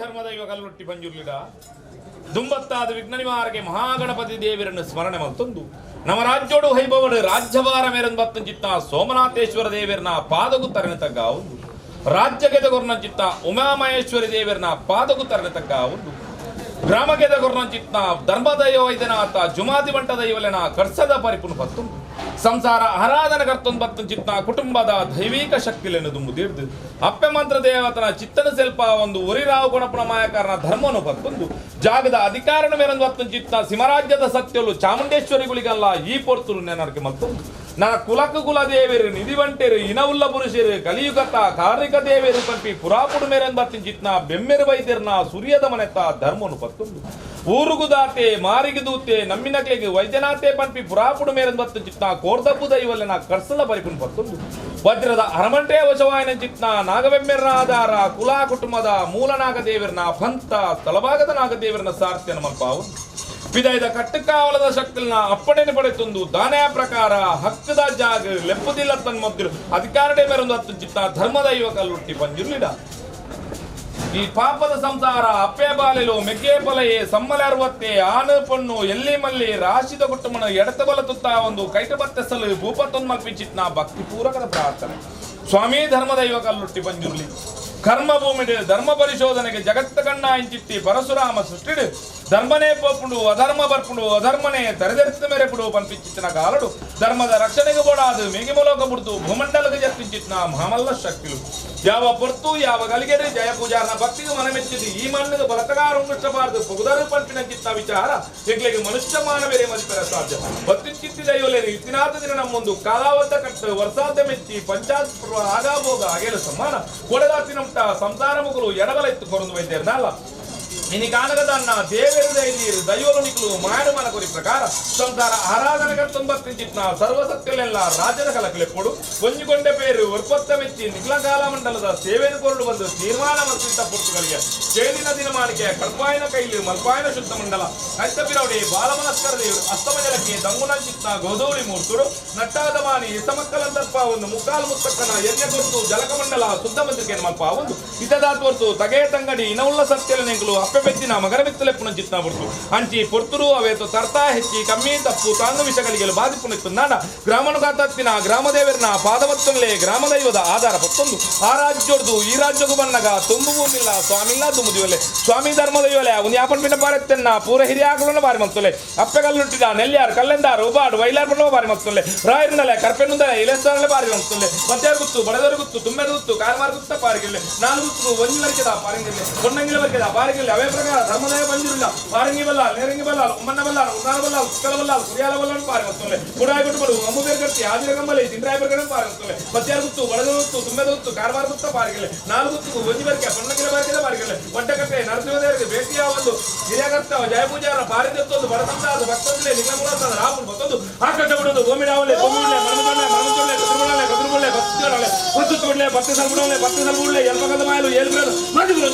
ಧರ್ಮದೈವ ಕಲ್ಲುಟ್ಟಿ ಪಂಜುರ್ಲಿಡ ದುಂಬತ್ತಾದ ವಿಘ್ನ ನಿವಾರಕ್ಕೆ ಮಹಾಗಣಪತಿ ದೇವರನ್ನು ಸ್ಮರಣೆ ಮಲ್ತೊಂದು ನಮ್ಮ ರಾಜ್ಯೋಡು ಹೈಬವಡು ರಾಜ್ಯಭಾರ ಮೇರನ್ ಬತ್ತನ್ ಚಿತ್ತ ಸೋಮನಾಥೇಶ್ವರ ದೇವರನ ಪಾದಗು ತರಣ ತಗ್ಗ ಒಂದು ರಾಜ್ಯಗೆದ ಗೊರ್ನ ಚಿತ್ತ ಉಮಾಮಹೇಶ್ವರಿ ದೇವರನ ಪಾದಗು ತರಣ ತಗ್ಗ ಒಂದು ಗ್ರಾಮಗೆದ ಗೊರ್ನ ಚಿತ್ತ ಧರ್ಮದೈವ ವೈದ್ಯನಾಥ ಜುಮಾದಿ ಬಂಟ ದೈವಲೆನ ಕರ್ಸದ ಪರಿಪುನು ಪತ್ತೊಂದು ಸಂಸಾರ ಆರಾಧನೆ ಕರ್ತೊಂದು ಬತ್ತನ್ ಚಿತ್ತ ಕುಟುಂಬದ ದೈವಿಕ ಶಕ್ತಿಲೆನ್ನು ದುಂಬು ತೀರ್ದು ಅಪ್ಪೆ ಮಂತ್ರ ದೇವತನ ಚಿತ್ತನ ಸೆಲ್ಪ ಒಂದು ಒರಿರಾವು ಗುಣಪುಣ ಮಾಯಕಾರನ ಧರ್ಮನು ಪತ್ತೊಂದು ಜಾಗದ ಅಧಿಕಾರನ ಮೇರೊಂದು ಬತ್ತನ್ ಚಿತ್ತ ಸಿಮರಾಜ್ಯದ ಸತ್ಯಲು ಚಾಮುಂಡೇಶ್ವರಿಗಳಿಗಲ್ಲ ಈ ಪೊರ್ತುಲು ನೆನರ್ಕೆ ಮತ್ತೊಂದು ನನ್ನ ಕುಲಕ ಕುಲ ದೇವರು ನಿಧಿವಂಟೆರು ಇನವುಲ್ಲ ಪುರುಷರು ಕಲಿಯುಗತ ಕಾರ್ಮಿಕ ದೇವೇರು ಪಂಪಿ ಪುರಾಪುಡು ಮೇರನ್ ಬರ್ತಿನ ಚಿತ್ನ ಬೆಮ್ಮೆರು ವೈದ್ಯರ್ನ ಸೂರ್ಯದ ಮನೆತ ಧರ್ಮನು ಪತ್ತೊಂದು ಊರುಗು ದಾತೆ ಮಾರಿಗೆ ದೂತೆ ನಮ್ಮಿನಕ್ಲೆಗೆ ವೈದ್ಯನಾಥೆ ಪಂಪಿ ಪುರಾಪುಡು ಮೇರನ್ ಬತ್ತಿನ ಚಿತ್ನ ಕೋರ್ದಪ್ಪು ದೈವಲ್ಲೆನ ಕರ್ಸಲ ಪರಿಪುನ್ ಪತ್ತೊಂದು ವಜ್ರದ ಅರಮಂಟೆ ವಶವಾಯನ ಚಿತ್ನ ನಾಗವೆಮ್ಮೆರ್ನ ಆಧಾರ ಕುಲ ಕುಟುಂಬದ ಮೂಲ ನಾಗದೇವರನ ಪಂಥ ತಲಭಾಗದ ನಾಗದೇವರನ ಸಾರ್ಥ್ಯನ ಮಲ್ಪಾವು ಪಿದೈದ ಕಟ್ಟುಕಾವಲದ ಶಕ್ತಿನ ಅಪ್ಪಣೆಯನ್ನು ಪಡೆತೊಂದು ದಾನೆಯ ಪ್ರಕಾರ ಹಕ್ಕದ ಜಾಗ ಲೆಪ್ಪದಿಲ್ಲ ತನ್ನ ಮೊದಲು ಅಧಿಕಾರಡೆ ಮೇರೊಂದು ಹತ್ತು ಚಿತ್ತ ಧರ್ಮದ ಯುವಕ ಲುಟ್ಟಿ ಪಂಜುರ್ಲಿಡ ಈ ಪಾಪದ ಸಂಸಾರ ಅಪ್ಪೆ ಬಾಲೆಲು ಮೆಗ್ಗೆ ಪಲಯೆ ಸಮ್ಮಲೆ ಅರವತ್ತೆ ಆನು ಪಣ್ಣು ಎಲ್ಲಿ ಮಲ್ಲಿ ರಾಶಿದ ಕುಟುಂಬನ ಎಡತ ಬಲ ತುತ್ತ ಒಂದು ಕೈಟ ಬತ್ತೆಸಲು ಭೂಪತ್ತೊಂದು ಮಲ್ಪಿಂಚಿತ್ನ ಭಕ್ತಿ ಪೂರಕದ ಪ್ರಾರ್ಥನೆ. ಸ್ವಾಮಿ ಧರ್ಮದೈವ ಕಲ್ಲುಟ್ಟಿ ಪಂಜುರ್ಲಿ ಕರ್ಮ ಭೂಮಿ ಧರ್ಮ ಪರಿಶೋಧನೆಗೆ ಜಗತ್ತ ಕಣ್ಣ ಇಂಚಿತ್ತಿ ಪರಶುರಾಮ ಸೃಷ್ಟಿಡು ಧರ್ಮನೇ ಪೋಪುಂಡು ಅಧರ್ಮ ಬರ್ಪುಂಡು ಅಧರ್ಮನೇ ತರೆದೆರ್ತ ಮೇರೆಪುಡು ಪನ್ಪಿಂಚಿತ್ತಿನ ಕಾಲಡು ಧರ್ಮದ ರಕ್ಷಣೆಗೆ ಬೋಡಾದು ಮೇಗಿ ಮೂಲಕ ಬುಡ್ದು ಭೂಮಂಡಲಕ್ಕೆ ಜರ್ಪಿಂಚಿತ್ನ ಮಹಾಮಲ್ಲ ಶಕ್ತಿಲು ಯಾವ ಪೊರ್ತು ಯಾವ ಗಲಿಗೆರೆ ಜಯ ಪೂಜಾರನ ಭಕ್ತಿಗೆ ಮನಮೆಚ್ಚಿದ್ದು ಈ ಮಣ್ಣಿಗೆ ಬಲತಗಾರ ಉಂಗುಷ್ಟಬಾರದು ಪುಗುದರು ಪಂಪಿನ ಚಿತ್ತ ವಿಚಾರ ಇಗ್ಲಿಗೆ ಮನುಷ್ಯ ಮಾನವರೇ ಮದಿಪೆರ ಸಾಧ್ಯ ಬತ್ತಿಂಚಿತ್ತಿ ದೈವಲೇನು ಇತ್ತಿನಾಥ ದಿನ ನಮ್ಮೊಂದು ಕಾಲಾವದ್ದ ಕಟ್ಟು ವರ್ಷಾದ ಮೆಚ್ಚಿ ಪಂಚಾಯತ್ ಆಗಾಭೋಗ ಅಗೆಲು ಸಮಾನ ಕೊಡದಾತಿನಂಟ ಸಂಸಾರ ಮುಗುಲು ಎಡಬಲ ಇತ್ತು ಕೊರಂದು ವೈದ್ಯರ್ನಲ್ಲ ಇನಿ ಕಾನಗದನ್ನ ದೇವರು ದೈದೀರು ದೈವಲು ನಿಕಲು ಮಾಡು ಮನ ಕೊರಿ ಪ್ರಕಾರ ಸಂಸಾರ ಆರಾಧನೆ ಕರ್ತೊಂಬತ್ತಿಂಚಿತ್ನ ಸರ್ವಸತ್ಯಲೆಲ್ಲ ರಾಜನ ಕಲಕಲೆಪ್ಪೊಡು ಒಂಜಿಕೊಂಡೆ ಪೇರು ಒರ್ಪತ್ತ ಮೆಚ್ಚಿ ನಿಖಲಕಾಲ ಮಂಡಲದ ಸೇವೆಯನ್ನು ಕೊರಡು ಬಂದು ತೀರ್ಮಾನ ಮಲ್ಪಿಂತ ಪೊರ್ತುಗಳಿಗೆ ಚೇದಿನ ದಿನಮಾನಿಕೆ ಕಡ್ಪಾಯನ ಕೈಲು ಮಲ್ಪಾಯನ ಶುದ್ಧ ಮಂಡಲ ಐತಪಿರೌಡಿ ಬಾಲಭಾಸ್ಕರ ದೇವರು ಅಸ್ತಮ ಜಲಕ್ಕೆ ದಂಗುನ ಚಿತ್ತ ಗೋಧೂಳಿ ಮೂರ್ತುಡು ನಟ್ಟಾದ ಮಾನಿ ಇಸಮಕ್ಕಲಂತಪ್ಪ ಒಂದು ಮುಕ್ಕಾಲು ಮುತ್ತಕ್ಕನ ಎಣ್ಣೆ ಕೊರ್ತು ಜಲಕಮಂಡಲ ಶುದ್ಧ ಮಂತ್ರಿಕೆ ಮಲ್ಪ ಒಂದು ಇತದಾತ್ವರ್ತು ತಗೆ ತಂಗಡಿ ಇನವುಳ್ಳ ಸತ್ಯಲ ನೆಂಕಲು ಅಪ್ಪೆ ಬೆತ್ತಿನ ಮಗರ ಬೆತ್ತಲೆಪ್ಪುನ ಚಿತ್ನ ಪೊರ್ತು ಅಂಚಿ ಪೊರ್ತುರು ಅವೇತು ತರ್ತಾ ಹೆಚ್ಚಿ ಕಮ್ಮಿ ತಪ್ಪು ತಾಂಗು ವಿಷಗಳಿಗೆ ಬಾಧಿಪುನಿತ್ತು ನಾಡ ಗ್ರಾಮನು ಕಾತತ್ತಿನ ಗ್ರಾಮದೇವರನ ಪಾದವತ್ತೊಂಲೆ ಗ್ರಾಮದೈವದ ಆಧಾರ ಪತ್ತೊಂದು ಆ ರಾಜ್ಯೋರ್ದು ಈ ರಾಜ್ಯಕ್ಕೂ ಬನ್ನಗ ತುಂಬು ಭೂಮಿಲ್ಲ ಸ್ವಾಮಿಲ್ಲ ದುಮುದಿವಲೆ ಸ್ವಾಮಿ ಧರ್ಮದೈವಲೆ ಒಂದು ಯಾಪನ್ ಪಿನ ಪಾರೆತ್ತೆನ್ನ ಪೂರ ಹಿರಿಯಾಕಲನ್ನು ಬಾರಿ ಮಲ್ತೊಲೆ ಅಪ್ಪೆ ಕಲ್ಲುಂಟಿದ ನೆಲ್ಯಾರ್ ಕಲ್ಲೆಂದಾರು ಉಬಾಡು ವೈಲಾರ್ ಬಣ್ಣವ ಬಾರಿ ಮಲ್ತೊಲೆ ರಾಯರ್ನಲೆ ಕರ್ಪೆನುಂದಲೆ ಇಲೆಸ್ತಾರಲೆ ಬಾರಿ ಮಲ್ತೊಲೆ ಮತ್ಯಾರ್ ಗುತ್ತು ಬಡದರ ಗುತ್ತು ತುಂಬೆದ ಗುತ್ತು ಕಾರ್ಮಾರ್ ಗುತ್ತ ಪಾರಿಗಿಲ್ಲೆ ನಾಲ್ ಗುತ್ತು ಒಂಜಿ ವರ್ಕೆದ ಪಾರಿಂಗಿಲ್ಲೆ ಹೊನ್ನಂಗಿಲ ವರ್ಕೆದ ಪಾರಿಗಿಲ್ಲೆ ಅವೇ ಪ್ರಕಾರ ಧರ್ಮದಯ ಬಂದಿರಲಿಲ್ಲ ಪಾರಂಗಿ ಬಲ್ಲ ನೇರಂಗಿ ಬಲ್ಲ ಉಮ್ಮನ್ನ ಬಲ್ಲ ಉನ್ನಾರ ಬಲ್ಲ ಉಕ್ಕಲ ಬಲ್ಲ ಕುರಿಯಾಲ ಬಲ್ಲ ಪಾರಿ ಮಲ್ತೊಲೆ ಕುಡಾಯಿ ಬಿಟ್ಟು ಅಮ್ಮು ಬೇರ್ ಕಟ್ಟಿ ಆದಿರ ಕಂಬಲಿ ತಿಂಡ್ರಾಯ ಬರ್ಗಡೆ ಪಾರಿ ಮಲ್ತೊಲೆ ಮತ್ಯಾರ್ ಗುತ್ತು ಬಡದರ ಗುತ್ತು ತುಂಬೆದ ಗುತ್ತು ಕಾರ್ಮಾರ್ ಗುತ್ತ ಪಾರಿಗಿಲ್ಲೆ ನಾಲ್ ಗುತ್ತು ಒಂಜಿ ವರ್ಕೆ ಹೊನ್ನಂಗಿಲ ವರ್ಕೆದ ಪಾರಿಗಿಲ್ಲೆ ಒಡ್ಡಕಟ್ಟೆ ನರಸಿಂಹದೇವರಿಗೆ ಭೇಟಿಯ ಒಂದು ಹಿರಿಯಕರ್ತ ಜಯಪೂಜಾರ ಪಾರಿದತ್ತೊಂದು ಬಡಸಂತಾದ ಭಕ್ತಂದ್ರೆ ನಿಗಮುಲಾದ ರಾಮನ್ ಭಕ್ತೊಂದು ಆಕಾಶ ಬಿಡೋದು ಭೂಮಿ ರಾವಲೆ ಭೂಮಿ ಉಳ್ಳೆ ಮರಮುಳ್ಳೆ ಮರಮುಳ್ಳೆ ಕದುರುಳ್ಳೆ ಕದುರುಳ್ಳೆ ಭಕ್ತಿಯೊಳಲೆ ಭಕ್ತಿ ತೋಡ್ಲೆ ಭಕ್ತಿ ಸಲ್ಬುಡೋಲೆ ಭಕ್ತಿ ಸಲ್ಬುಡ್ಲೆ ಎಲ್ಪಕದ ಮಾಯಲು ಏಲ್ಬ್ರದು ಮದುವೆ.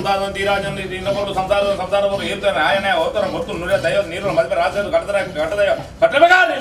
ಸಂಸಾರ ತೀರಾಜನ ಸಂಸಾರ ಸಂಸಾರ ಇರ್ತಾರೆ ರಾಯನೇ ಹೋಗ್ತಾರೆ ಗೊತ್ತು ನುಡಿಯ ದೈವ ನೀರು ಮದುವೆ ರಾಜ್ಯ ಕಟ್ಟದ ಕಟ್ಟದೈವ ಕಟ್ಟಬೇಕಾದ್ರೆ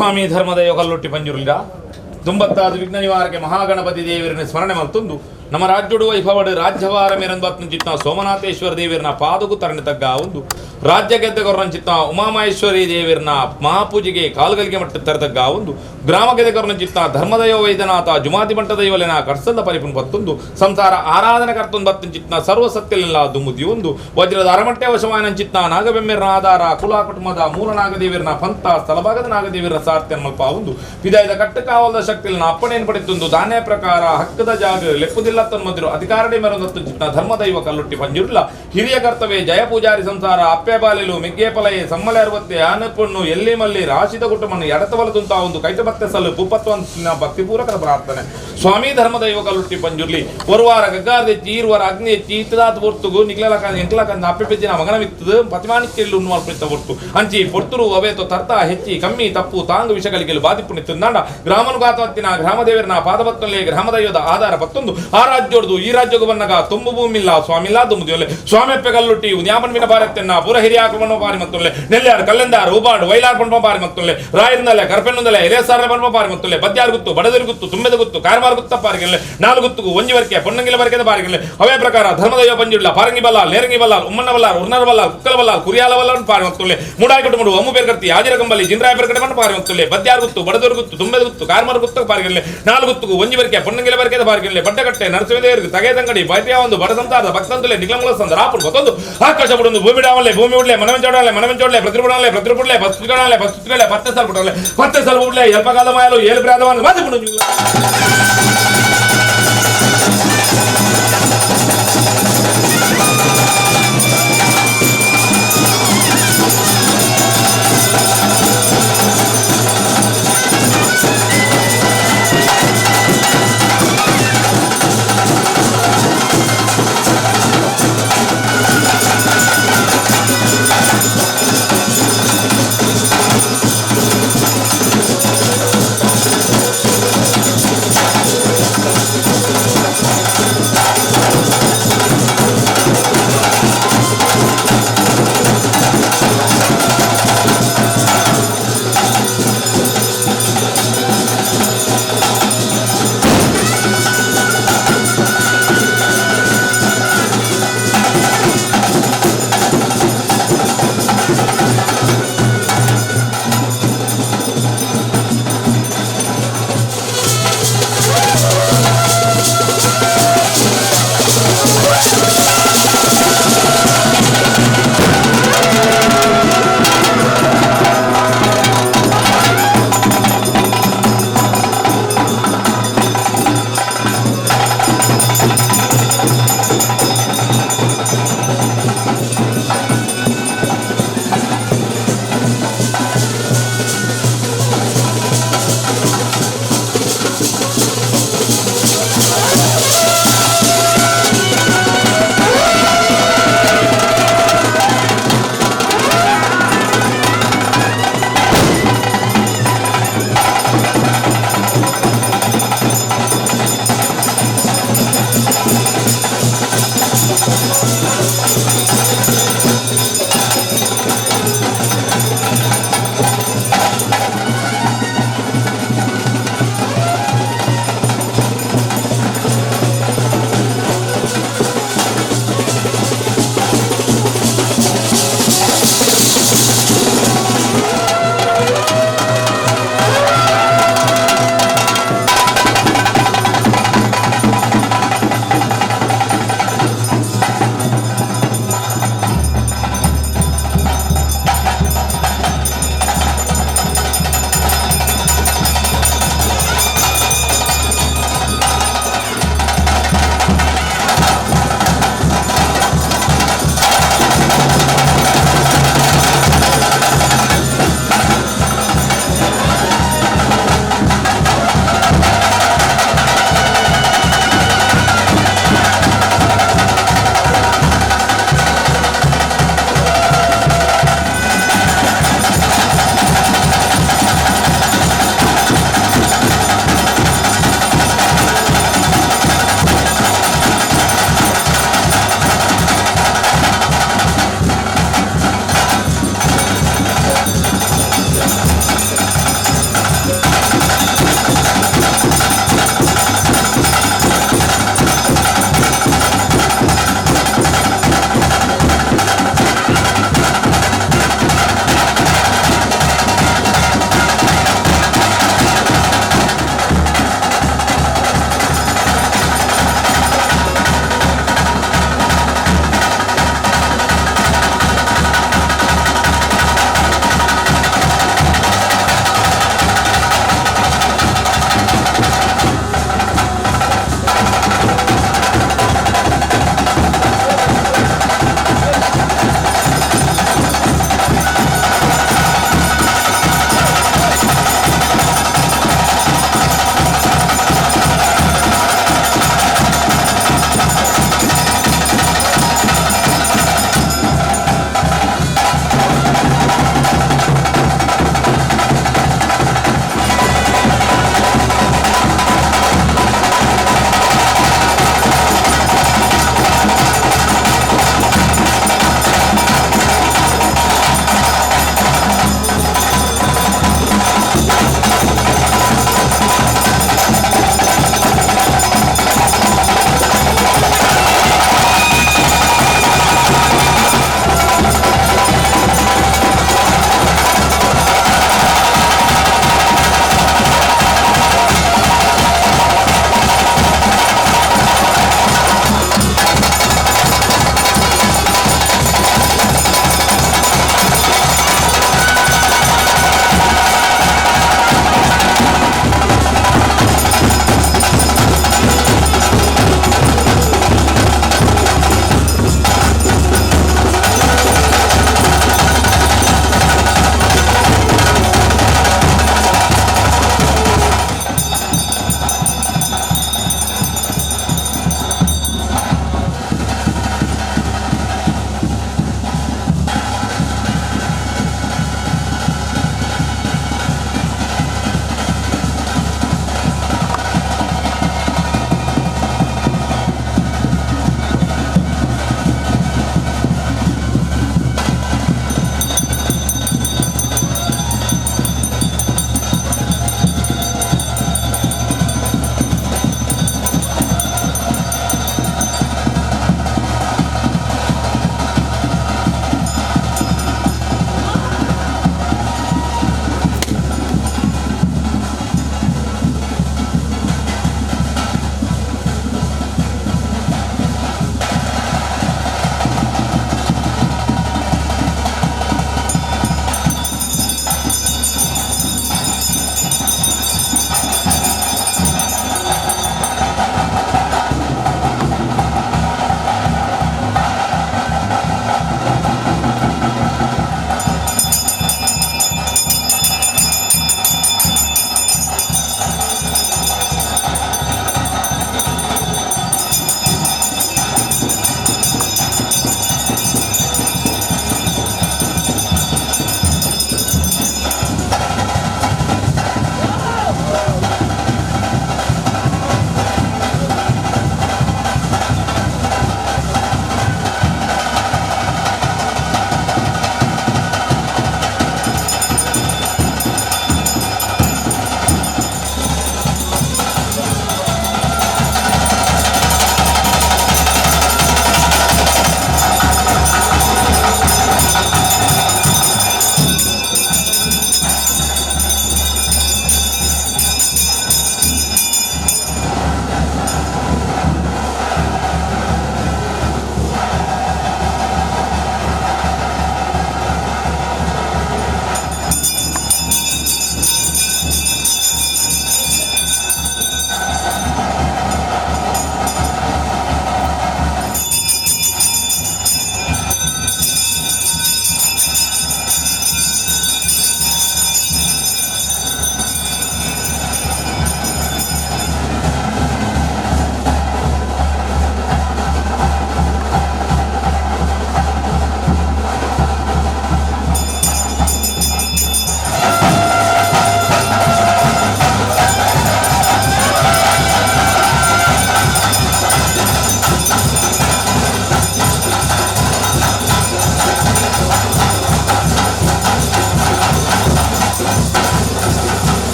ಸ್ವಾಮಿ ಧರ್ಮದೈವ ಕಲ್ಲುಟ್ಟಿ ಪಂಜುರ್ಲಿಡ ದುಂಬತ್ತಾದ ವಿಘ್ನ ನಿವಾರಕ್ಕೆ ಮಹಾಗಣಪತಿ ದೇವರನ್ನ ಸ್ಮರಣೆ ಮಲ್ತೊಂದು ನಮ್ಮ ರಾಜ್ಯೋಡು ವೈಭವಡು ರಾಜ್ಯವಾರ ಮೇರಂಬತ್ನ ಸೋಮನಾಥೇಶ್ವರ ದೇವರನ್ನ ಪಾದಗು ತರಣಿ ತಗ್ಗ ಒಂದು ರಾಜ್ಯ ಗೆದ್ದಗೊರಂಚಿತ್ತ ಉಮಾಮಹೇಶ್ವರಿ ದೇವರನ್ನ ಮಹಾಪೂಜೆಗೆ ಕಾಲ್ಗಲಿಗೆ ಮಟ್ಟ ತರತಗ್ಗ ಒಂದು ಗ್ರಾಮ ಗೆದ್ದಗೊರಂಚಿತ್ತ ಧರ್ಮದೈವ ವೈದ್ಯನಾಥ ಜುಮಾತಿ ಮಂಟ ದೈವಲೆನ ಕರ್ಸದ ಪರಿಪುನ್ ಪತ್ತೊಂದು ಸಂಸಾರ ಆರಾಧನೆ ಕರ್ತೊಂದು ಬತ್ತಂಚಿತ್ನ ಸರ್ವ ಸತ್ಯಲೆಲ್ಲ ದುಮ್ಮುದಿ ಒಂದು ವಜ್ರದ ಅರಮಟ್ಟೆ ವಶವಾನಂಚಿತ್ನ ನಾಗಬೆಮ್ಮೆರ್ನ ಆಧಾರ ಕುಲ ಕುಟುಂಬದ ಮೂಲ ನಾಗದೇವಿರನ ಪಂಥ ಸ್ಥಳಭಾಗದ ನಾಗದೇವಿರ ಸಾರ್ಥ್ಯ ಮಲ್ಪ ಒಂದು ಪಿದಾಯದ ಕಟ್ಟು ಕಾವಲದ ಶಕ್ತಿಲಿನ ಅಪ್ಪಣೆಯನ್ನು ಪಡೆತೊಂದು ದಾನ್ಯ ಪ್ರಕಾರ ಹಕ್ಕದ ಜಾಗ ಲೆಪ್ಪುದಿಲ್ಲ ತನ್ಮದಿರು ಅಧಿಕಾರಡೆ ಮೆರೊಂದತ್ತು ಚಿತ್ನ ಧರ್ಮದೈವ ಕಲ್ಲುಟ್ಟಿ ಪಂಜುರ್ಲ ಹಿರಿಯ ಕರ್ತವ್ಯ ಜಯ ಪೂಜಾರಿ ಸಂಸಾರ ಅಪ್ಪೆ ಬಾಲಿಲು ಮಿಗ್ಗೆ ಪಲಯೆ ಸಮ್ಮಲೆ ಅರವತ್ತೆ ಆನಪಣ್ಣು ಎಲ್ಲಿ ಮಲ್ಲಿ ರಾಶಿದ ಕುಟುಂಬನ್ನು ಎಡತವಲ ತುಂತ ಒಂದು ಕೈತ ಬತ್ತೆ ಸಲ್ಲು ಪೂಪತ್ವ ಭಕ್ತಿಪೂರ್ವಕದ ಪ್ರಾರ್ಥನೆ. ಸ್ವಾಮಿ ಧರ್ಮದೈವ ಕಲ್ಲುಟ್ಟಿ ಪಂಜುರ್ಲಿ ಒರುವಾರ ಗಗ್ಗಾರ್ದೆ ಈರುವಾರ ಅಗ್ನಿ ಹೆಚ್ಚಿ ಇತ್ತದಾತ್ ಪೊರ್ತುಗು ನಿಗ್ಲಲಕ ಎಂಕ್ಲಕಂದ ಅಪ್ಪೆ ಪೆಜ್ಜಿನ ಮಗನ ಮಿತ್ತದು ಪತಿಮಾನಿತ್ಯಲ್ಲು ಉಣ್ಣುವ ಪೊರ್ತು ಅಂಚಿ ಪೊರ್ತುರು ಅವೇತೋ ತರ್ತ ಹೆಚ್ಚಿ ಕಮ್ಮಿ ತಪ್ಪು ತಾಂಗು ವಿಷಗಳಿಗೆಲು ಬಾದಿಪು ನಿತ್ತಂದಾಂಡ ಗ್ರಾಮನುಗಾತವತ್ತಿನ ಗ್ರಾಮದೇವರನ ಪಾದಪತ್ತಲ್ಲೇ ಗ್ರಾಮದೈವದ ಆಧಾರ ಪತ್ತೊಂದು ಆ ರಾಜ್ಯೋರ್ದು ಈ ರಾಜ್ಯಗೂ ಬನ್ನಗ ತುಂಬು ಭೂಮಿಲ್ಲ ಸ್ವಾಮಿಲ್ಲ ದುಮ್ಮುದಿಯೊಲ್ಲೆ ಸ್ವಾಮಿಯಪ್ಪೆ ಕಲ್ಲುಟ್ಟಿ ಉದ್ಯಾಪನ್ಮಿನ ಭಾರತ್ತೆನ್ನ ಪುರ ಹಿರಿಯ ಆಕ್ರಮಣ ಪಾರಿ ಮತ್ತೊಲ್ಲೆ ನೆಲ್ಯಾರ್ ಕಲ್ಲಂದಾರ್ ಉಬಾಂಡ್ ವೈಲಾರ್ ಪಂಪ ಪಾರಿ ಮತ್ತೊಲ್ಲೆ ರಾಯರಿಂದಲೆ ಕರ್ಪೆನ್ನುಂದಲೆ ಎಲೇಸಾರ ಪಂಪ ಪಾರಿ ಮತ್ತೊಲ್ಲೆ ಬದ್ಯಾರ್ ಗುತ್ತು ಬಡದಿರು ಗುತ್ತು ತುಂಬೆದ ಗುತ್ತು ಕಾರ್ಮಾರ್ ಗುತ್ತ ಪಾರಿಗಲ್ಲೆ ನಾಲು ಗುತ್ತುಗು ಒಂಜಿ ವರ್ಕೆ ಪೊನ್ನಂಗಿಲ ವರ್ಕೆದ ಪಾರಿಗಲ್ಲೆ ಅವೇ ಪ್ರಕಾರ ಧರ್ಮದೈವ ಪಂಜುಡ್ಲ ಪಾರಂಗಿ ಬಲ್ಲಾಲ್ ನೇರಂಗಿ ಬಲ್ಲಾಲ್ ಉಮ್ಮಣ್ಣ ಬಲ್ಲಾರ್ ಉರ್ನರ ಬಲ್ಲಾಲ್ ಕುಕ್ಕಲ ಬಲ್ಲಾಲ್ ಕುರಿಯಾಲ ಬಲ್ಲಾಲ್ ಪಾರಿ ಮತ್ತೊಲ್ಲೆ ಮೂಡಾಯಿ ಕುಟುಂಬಡು ಅಮ್ಮು ಬೇರ್ ಕರ್ತಿ ಆಜಿರ ಕಂಬಲಿ ಜಿಂದ್ರಾಯ ಬೇರ್ ಕಡೆ ಪಾರಿ ಮತ್ತೊಲ್ಲೆ ಬದ್ಯಾರ್ ಗುತ್ತು ಬಡದೂರು ಗುತ್ತು ತುಂಬೆದ ಗುತ್ತು ಕಾರ್ಮಾರ್ ಗುತ್ತ ಪಾರಿಗಲ್ಲೆ ನಾಲು ಗುತ್ತುಗು ಒಂಜಿ ವರ್ಕೆ ಪೊನ್ನಂಗಿಲ ವರ್ಕೆದ ಪಾರಿಗಲ್ಲೆ ಬಡ್ಡಕಟ್ಟೆ ನರಸಿಂಹದೇವರಿಗೆ ತಗೆ ತಂಗಡಿ ಬೈತಿಯ ಒಂದು ಬಡ ಸಂತಾರದ ಭಕ್ತಂತುಲೆ ನಿಗ್ಲಮುಲ ಸಂದ ರಾಪುಡು ಮತ್ತೊಂದು ಆಕಾಶ ಬುಡೊಂದು ಭೂಮಿ ಡಾವಲೆ ಭೂಮಿ ಉಡ್ಲೆ ಮನವೆಂಚೋಡಲೆ ಮನವೆಂಚೋಡ್ಲೆ ಪ್ರತಿಪುಡಲೆ ಪ್ರತಿಪುಡ್ಲೆ ಪಸ್ತುಗಳಲೆ ಪಸ್ತುಗಳಲೆ ಪತ್ತೆ ಸಲ್ ಪುಡಲೆ ಪತ್ತೆ ಸಲ್ ಉಡ್ಲೆ ಎಲ್ಪಕಾಲ ಮಾಯಲು ಏಳು ಪ್ರಾದವಾನ ಮಾತು ಪುಡು.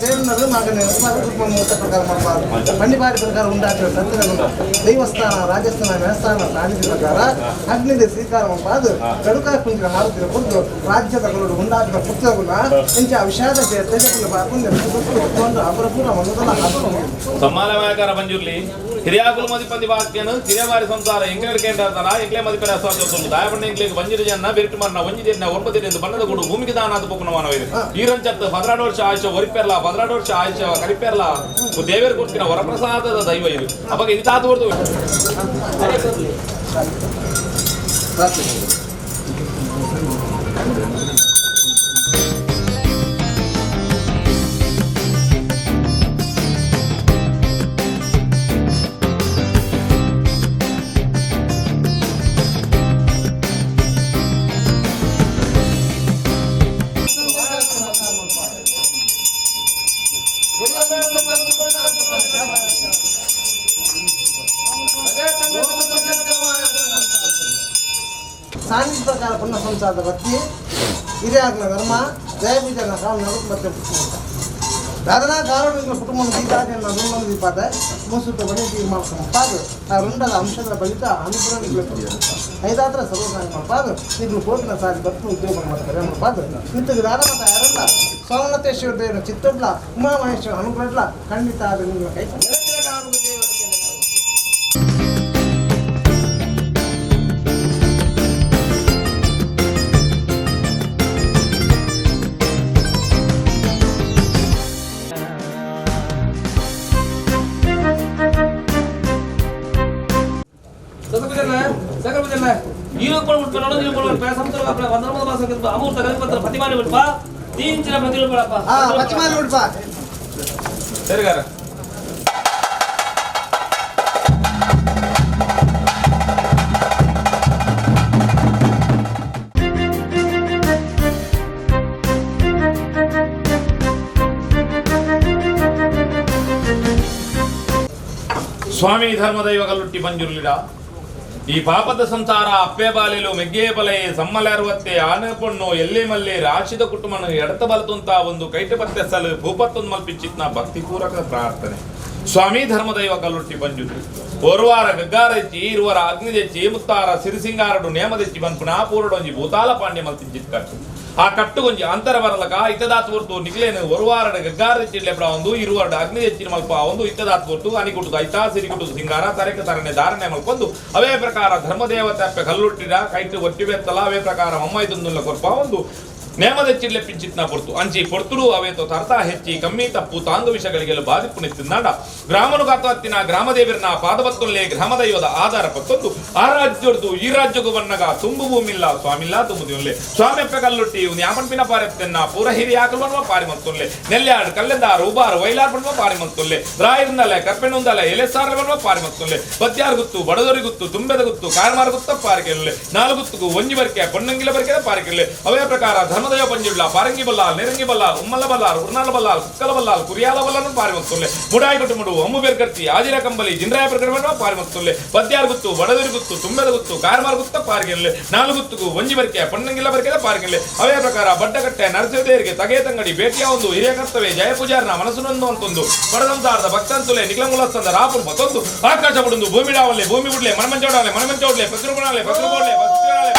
ಸೇರಿನರು ಮಗನ ಕುಟುಂಬ ಪ್ರಕಾರ ಮಾಡಬಾರ್ದು. ಪಂಡಿಪಾರಿ ಪ್ರಕಾರ ಉಂಡಾಟ ಸತ್ಯದ ದೈವಸ್ಥಾನ ರಾಜಸ್ಥಾನ ವ್ಯವಸ್ಥಾನ ಸಾನ್ನಿಧ್ಯ ಪ್ರಕಾರ ಅಗ್ನಿದೆ ಸ್ವೀಕಾರ ಮಾಡಬಾರ್ದು. ಕಡುಕ ಕುಂಜಿನ ಹಾರುತ್ತಿರ ಕೊಟ್ಟು ರಾಜ್ಯದ ಕರುಡು ಉಂಡಾಟದ ಪುಸ್ತಕಗುಣ ಇಂಚ ವಿಷಾದ ಅಪರಪೂರ ಮೊದಲ ಸಮ್ಮಾನಮಯಕಾರ ಮಂಜುರ್ಲಿ ಹಿರಿಯಾಕುಲು ಮದಿಪಂದಿ ವಾಕ್ಯನು ಹಿರಿಯವಾರಿ ಸಂಸಾರ ಎಂಗ್ಲೇಡ್ ಕೇಂದ್ರ ಎಂಗ್ಲೇ ಮದಿಪರ ಸ್ವಾತಂತ್ರ್ಯ ದಾಯಪಣ್ಣ ಎಂಗ್ಲೇಗ್ ಬಂಜಿರ ಜನ ಬೆರಿಟು ಮರಣ ಒಂಜಿ ದಿನ ಒಂಬತ್ತು ದಿನ ಬಣ್ಣದ ಗೂಡು ಭೂಮಿಗೆ ದಾನ ಅದು ಪೊಕ್ಕುನ ಮಾನವ ಇದೆ. ಈರಂಚತ್ತು 12 ವರ್ಷ ಆಯುಷ ಒರಿಪೆರ್ಲ 12 ವರ್ಷ ಆಯುಷ ಕರಿಪೆರ್ಲ ದೇವೇರ್ ಕೊಡ್ತಿನ ವರಪ್ರಸಾದದ ದೈವ ಇದು. ಅವಾಗ ಇದು ತಾತು ಹೊರ್ತು. ಸಾನ್ನಿಧ್ಯ ಪ್ರಕಾರ ಪುಣ್ಯ ಸಂಸಾರದ ಭಕ್ತಿ ಹಿರಿಯಾಗ್ನ ಧರ್ಮ ಜಯಪೂಜನ ಕಾಲ ನಡುಕು ಮತ್ತೆ ದಾದನಾ ಕಾರಣ ಕುಟುಂಬ ದೀಪಾದ ರುಂಡನ ದೀಪಾದ ಮುಸುತ್ತ ಬಳಿ ತೀರ್ಮಾನ ಪಾದು ಆ ರುಂಡದ ಅಂಶದ ಬಳಿಕ ಅನುಕೂಲ ಐದಾತ್ರ ಸರ್ವಸಾಂಗ ಪಾದು ನೀವು ಕೋಪಿನ ಸಾರಿ ಭಕ್ತಿ ಉದ್ಯೋಗ ಮಾಡ್ತಾರೆ ಪಾದು ನಿಂತಗೆ ದಾದ ಮತ ಯಾರಲ್ಲ ಸೋಮನಾಥೇಶ್ವರ ದೇವರ ಚಿತ್ತೊಡ್ಲ ಉಮಾಮಹೇಶ್ವರ ಅನುಗ್ರಹಡ್ಲ ಖಂಡಿತ ಅದು ನಿಮ್ಮ ಕೈ. ಪచ్చిಮಾರಿ ಉಡ್ಪ. ಸರಿಗಾರ. ಸ್ವಾಮಿ ಧರ್ಮದೈವ ಕಲ್ಲುಟ್ಟಿ ಬಂಜುರ್ಲಿಡ ಈ ಪಾಪದ ಸಂಸಾರ ಅಪ್ಪೆ ಬಾಲೆಲು ಮೆಗ್ಗೆ ಬಲೆ ಸಮ್ಮಲೆರುವತ್ತೆ ಆನೆ ಪೊಣ್ಣು ಎಲ್ಲೆ ಮಲ್ಲೆ ರಾಶಿದ ಕುಟುಂಬನು ಎಡತ ಬಲತುಂತ ಒಂದು ಕೈಟ ಪತ್ತೆ ಸಲು ಭೂಪತ್ತೊಂದು ಮಲ್ಪಿಚ್ಚಿತ್ನ ಭಕ್ತಿ ಪೂರಕ ಪ್ರಾರ್ಥನೆ. ಸ್ವಾಮಿ ಧರ್ಮದೈವ ಕಲ್ಲುಟ್ಟಿ ಬಂಜುರ್ಲಿ ಒರುವಾರ ಗಗ್ಗಾರೆಚ್ಚಿ ಇರುವರ ಅಗ್ನಿದೆಚ್ಚಿ ಮುತ್ತಾರ ಸಿರಿಸಿಂಗಾರಡು ನೇಮದೆಚ್ಚಿ ಬನ್ಪುನ ಪೂರಡೊಂಜಿ ಭೂತಾಲ ಪಾಂಡ್ಯ ಮಲ್ತಿಂಚಿತ್ ಕಟ್ಟು ಆ ಕಟ್ಟುಗೊಂಜಿ ಅಂತರ ಬರಲಕ ಇತ್ತದಾತ್ ಹೊರ್ತು ನಿಗ್ಲೇನು ಒರುವಾರಡ ಗಗ್ಗಾರೆಚ್ಚಿಡ್ಲೆ ಒಂದು ಇರುವರಡ ಅಗ್ನಿ ಹೆಚ್ಚಿನ ಮಲ್ಪ ಒಂದು ಇತ್ತದಾತ್ ಹೊರ್ತು ಅನಿಗುಟ್ಟುದು ಐತಾ ಸಿರಿಗುಟ್ಟುದು ಸಿಂಗಾರ ತರೆಕ ತರಣೆ ಧಾರಣೆ ಮಲ್ಪೊಂದು ಅವೇ ಪ್ರಕಾರ ಧರ್ಮದೇವತೆ ಅಪ್ಪೆ ಕಲ್ಲುಟ್ಟಿಡ ಕೈಟು ಒಟ್ಟಿ ಬೆತ್ತಲ ಅವೇ ಪ್ರಕಾರ ಮಮ್ಮೈದುಂದುಲ್ಲ ಕೊರ್ಪ ಒಂದು ನೇಮದೆಚ್ಚಿಡ್ಲೆ ಪಿಂಚಿತ್ನ ಪೊರ್ತು ಅಂಚಿ ಪೊರ್ತುಡು ಅವೇತೋ ತರ್ತಾ ಹೆಚ್ಚಿ ಕಮ್ಮಿ ತಪ್ಪು ತಾಂಗು ವಿಷಗಳಿಗೆಲ್ಲ ಬಾಧಿಪು ನಿತ್ತಿಂದಾಂಡ ಗ್ರಾಮನು ಕಾತತ್ತಿನ ಗ್ರಾಮದೇವಿರ್ನ ಪಾದಪತ್ತೊಲ್ಲೆ ಗ್ರಾಮದೈವದ ಆಧಾರ ಪತ್ತೊಂದು ಆ ರಾಜ್ಯೊರ್ದು ಈ ರಾಜ್ಯಗೂ ಬನ್ನಗ ತುಂಬು ಭೂಮಿಲ್ಲ ಸ್ವಾಮಿಲ್ಲ ತುಂಬುದಿಲ್ಲೆ ಸ್ವಾಮಿಯಪ್ಪ ಕಲ್ಲುಟ್ಟಿ ಯಾಮನ್ಪಿನ ಪಾರೆತ್ತೆನ್ನ ಪೂರ ಹಿರಿಯಾಕಲ್ವನ್ವ ಪಾರಿ ಮಂತೊಲ್ಲೆ ನೆಲ್ಯಾಡ್ ಕಲ್ಲೆಂದಾರು ಉಬಾರು ವೈಲಾರ್ ಬನ್ವ ಪಾರಿ ಮಂತೊಲ್ಲೆ ರಾಯರಿಂದಲೆ ಕರ್ಪೆಣುಂದಲೆ ಎಲೆಸಾರ್ಲೆ ಬನ್ವ ಪಾರಿ ಮಂತೊಲ್ಲೆ ಬದ್ಯಾರ್ ಗುತ್ತು ಬಡದೊರಿ ಗುತ್ತು ತುಂಬೆದ ಗುತ್ತು ಕಾರ್ಮಾರ್ ಗುತ್ತ ಪಾರಿಕೆಲ್ಲೆ ನಾಲು ಗುತ್ತುಗು ಒಂಜಿ ಬರ್ಕೆ ಪೊನ್ನಂಗಿಲ ಬರ್ಕೆ ಪಾರಿಕೆಲ್ಲೆ ಅವೇ ಪ್ರಕಾರ ಧರ್ಮದಯ ಪಂಜಿಡ್ಲ ಪಾರಂಗಿ ಬಲ್ಲಾಲ್ ನೆರಂಗಿ ಬಲ್ಲಾಲ್ ಉಮ್ಮಲ ಬಲ್ಲಾಲ್ ಉರ್ನಾಲ ಬಲ್ಲಾಲ್ ಕುಕ್ಕಲ ಬಲ್ಲಾಲ್ ಕುರಿಯಾಲ ಬಲ್ಲಾನು ಪಾರಿ ಮಂತೊಲ್ಲೆ ಮುಡಾಯಿ ಕೊಟ್ಟುಮುಡು ಅಮ್ಮು ಬೇರ್ಕರ್ತಿ ಆಜಿರ ಕಂಬಲಿ ಜಿಂದ್ರಾಯ ಪ್ರಕರಣ ಪಾರಿ ಮಂತೊಲ್ಲೆ ಬದ್ಯಾರ್ ಗುತ್ತು ಬಡದೊರಿ ಗುತ್ತು ತುಂಬೆದ ಗುತ್ತು ಕಾರ್ಮಾರ್ ಗುತ್ತ ಪಾರಿಗೆಲ್ಲೆ ನಾಲು ಗುತ್ತುಗು ಒಂಜಿ ಬರ್ಕೆ ಪೊನ್ನಂಗಿಲ ಬರ್ಕೆದ ಪಾರಿಗೆಲ್ಲೆ ಅವೇ ಪ್ರಕಾರ ಬಡ್ಡಕಟ್ಟೆ ನರಸಿಂಹದೇವರಿಗೆ ತಗೆ ತಂಗಡಿ ಭೇಟಿಯ ಒಂದು ಹಿರಿಯ ಕರ್ತವ್ಯ ಜಯ ಪೂಜಾರನ ಮನಸ್ಸುನೊಂದು ಅಂತೊಂದು ಬಡದಂತಾರದ ಭಕ್ತಂತುಲೆ ನಿಗ್ಲಂಗುಲಸ್ತಂದ ರಾಪುರ್ ಮತ್ತೊಂದು ಆಕಾಶ ಬುಡುಂದು ಭೂಮಿ ಡಾವಲ್ಲೆ ಭೂಮಿ ಬುಡ್ಲೆ ಮಣಮಂಚೋಡಾಲೆ ಮಣಮಂಚೋಡ್ಲೆ ಪತ್ರುಗುಣಾಲೆ ಪತ್ರುಗೋಡ್ಲೆ ಪತ್ರುಗಳಾಲೆ.